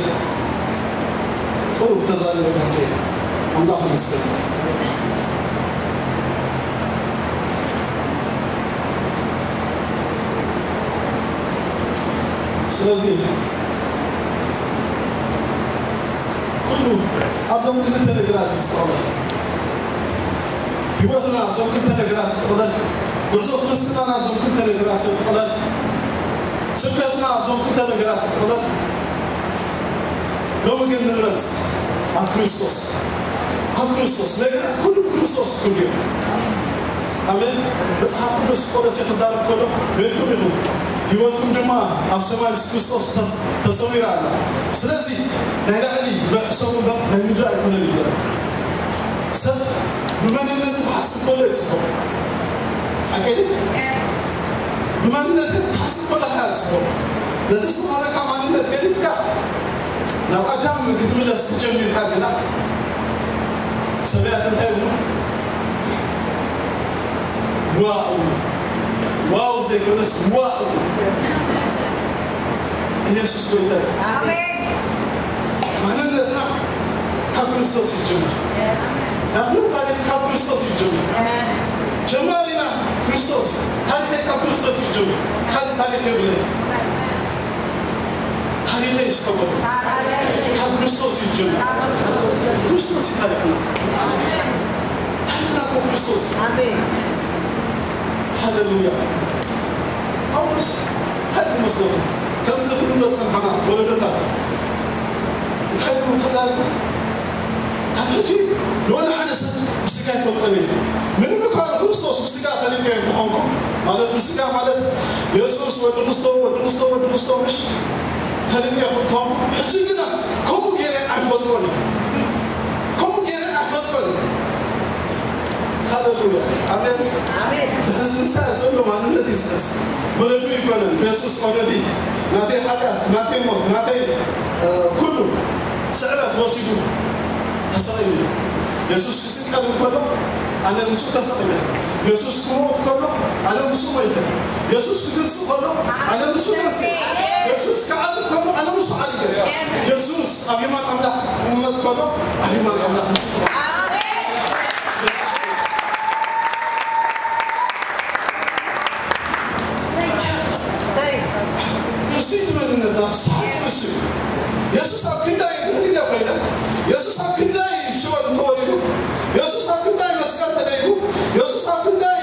ቁሩብ ተዛሪበ ክወደ እየ። ኣምላኽ ይመስገን። ስለዚ ኩሉ ኣብዞም ክልተ ነገራት እዩ ዝጠቕለል። ህይወትና ኣብዞም ክልተ ነገራት ይጥቕለል። ጉዕዞ ክርስትናና ኣብዞም ክልተ ነገራት ይጥቕለል። ስብከትና ኣብዞም ክልተ ነገራት ይጥቕለል። ሎሚ ግን ንምረጽ ኣብ ክርስቶስ፣ ኣብ ክርስቶስ። ነገራት ኩሉ ብክርስቶስ ኩሉ እዮም። ኣሜን። መጽሓፍ ቅዱስ ቆሎሴ ክዛረብ ከሎ፣ ቤትኩም ኢኹም፣ ህይወትኩም ድማ ኣብ ሰማይ ምስ ክርስቶስ ተስ-፣ ተሰዊራ ኣላ። ስለዚ ናይ ላዕሊ ሕሰቡ እምበር ናይ ምድሪ ኣይኮነን ይብለና። ሰብ ብመንነቱ ክሓስብ ከሎ እዩ ጽቡቕ። ሓቂ ድዩ? ብመንነትካ ክትሓስብ ከለኻ እዩ ጽቡቕ። ነቲ ዝተዋህበካ ማንነት ገዲፍካ ናብ ኣዳም ክትምለስ ትጀሚርካ ግና፣ ሰብያት እንታይ ይብሉ? ዋው! ዋው ዘይኮነስ ዋው! ኢየሱስ ጎይታ እዩ። ኣሜን። ማንነትና ካብ ክርስቶስ ይጀምር። ናትና ታሪኽ ካብ ክርስቶስ ይጀምር። ጀማሪና ክርስቶስ እዩ። ታሪኸይ ካብ ክርስቶስ ይጀምር። ካልእ ታሪኽ የብለይ። ታሪኸይ እስከ በሉ። ካብ ክርስቶስ ይጀምር። ክርስቶስ እዩ ታሪኽና። ታሪኽና እኮ ክርስቶስ እዩ። ኣሜን። ሃሌሉያ። ጳውሎስ እንታይ ይመስለኩም? ከምዚ ክንብሎ ዝጸንሓና ወለዶታት እንታይ ይብሉ ተዛሪቡ? ካብ ሕጂ ንወላ ሓደ ሰብ ብስጋ ኣይፈልጦን እየ። ምንም እኳ ንክርስቶስ ብስጋ ፈሊጠዮ እንተኾንኩ፣ ማለት ብስጋ ማለት የሱስ ወዲ ክርስቶ፣ ወዲ ክርስቶ፣ ወዲ ክርስቶ ምሽ ፈሊጠዮ እንተኾንኩ፣ ሕጂ ግና ከምኡ ገይረ ኣይፈልጦን እየ። ከምኡ ገይረ ኣይፈልጦን እየ። ሃሌሉያ። ኣሜን። ኣሜን። ድሕሪ ትንሳኤ ዘሎ ማንነት ይስእስ። ወለዱ ይኮነን። የሱስ ኦልሬዲ ናተይ ሓጢኣት፣ ናተይ ሞት፣ ናተይ፣ እ፣ ኩሉ ስዕረት ወሲዱ ተሰቒሉ እዩ። የሱስ ክስቀል እንከሎ ኣነ ምስኡ ተሰቒለ። የሱስ ክሞት ከሎ ኣነ ምስኡ ሞይተ። የሱስ ክትንስእ ከሎ ኣነ ምስኡ ተንስእ። የሱስ ክዓርግ ከሎ ኣነ ምስኡ ዓሪገ። የሱስ ኣብ የማን ኣምላኽ ክቕመጥ ከሎ ኣብ የማን ኣምላኽ ምስኡ ተቐመጠ። ንሱ እዩ እቲ መንነትና፣ ፍስሓ ንሱ እዩ። የሱስ ኣብ ክንዳይ ድሕሪ ኢለ ኮይነ፣ የሱስ ኣብ ክንዳይ ሲኦል ተወሪዱ፣ የሱስ ኣብ ክንዳይ መስቀል ተደይቡ፣ የሱስ ኣብ ክንዳይ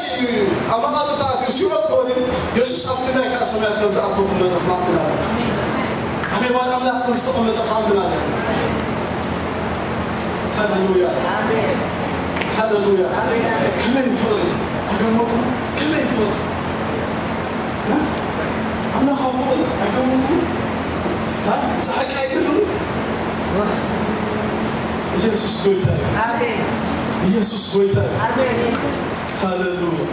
ኣብ መቓብር ተኣትዩ ሲኦል ተወሪዱ፣ የሱስ ኣብ ክንዳይ ከኣ ሰማያት ከም ዝኣተወ ክመ-፣ ክኣምን ኣለና። ኣብ የማን ኣምላኽ ከም ዝተቐመጠ ክኣምን ኣለና። ሃሌሉያ። ኣሜን። ሃሌሉያ። ኣሜን፣ ኣሜን። ከመይ ፍቕሪ! ኣይገርመኩም? ከመይ ፍቕሪ! እ? ኣምላኻዊ ፍቕሪ! ኣይገርመኩም? እ? እዚ ሓቂ ኣይገርምን? ኢየሱስ ጎይታ እዩ። ኣሜን። ኢየሱስ ጎይታ እዩ። ኣሜን። ሃሌሉያ።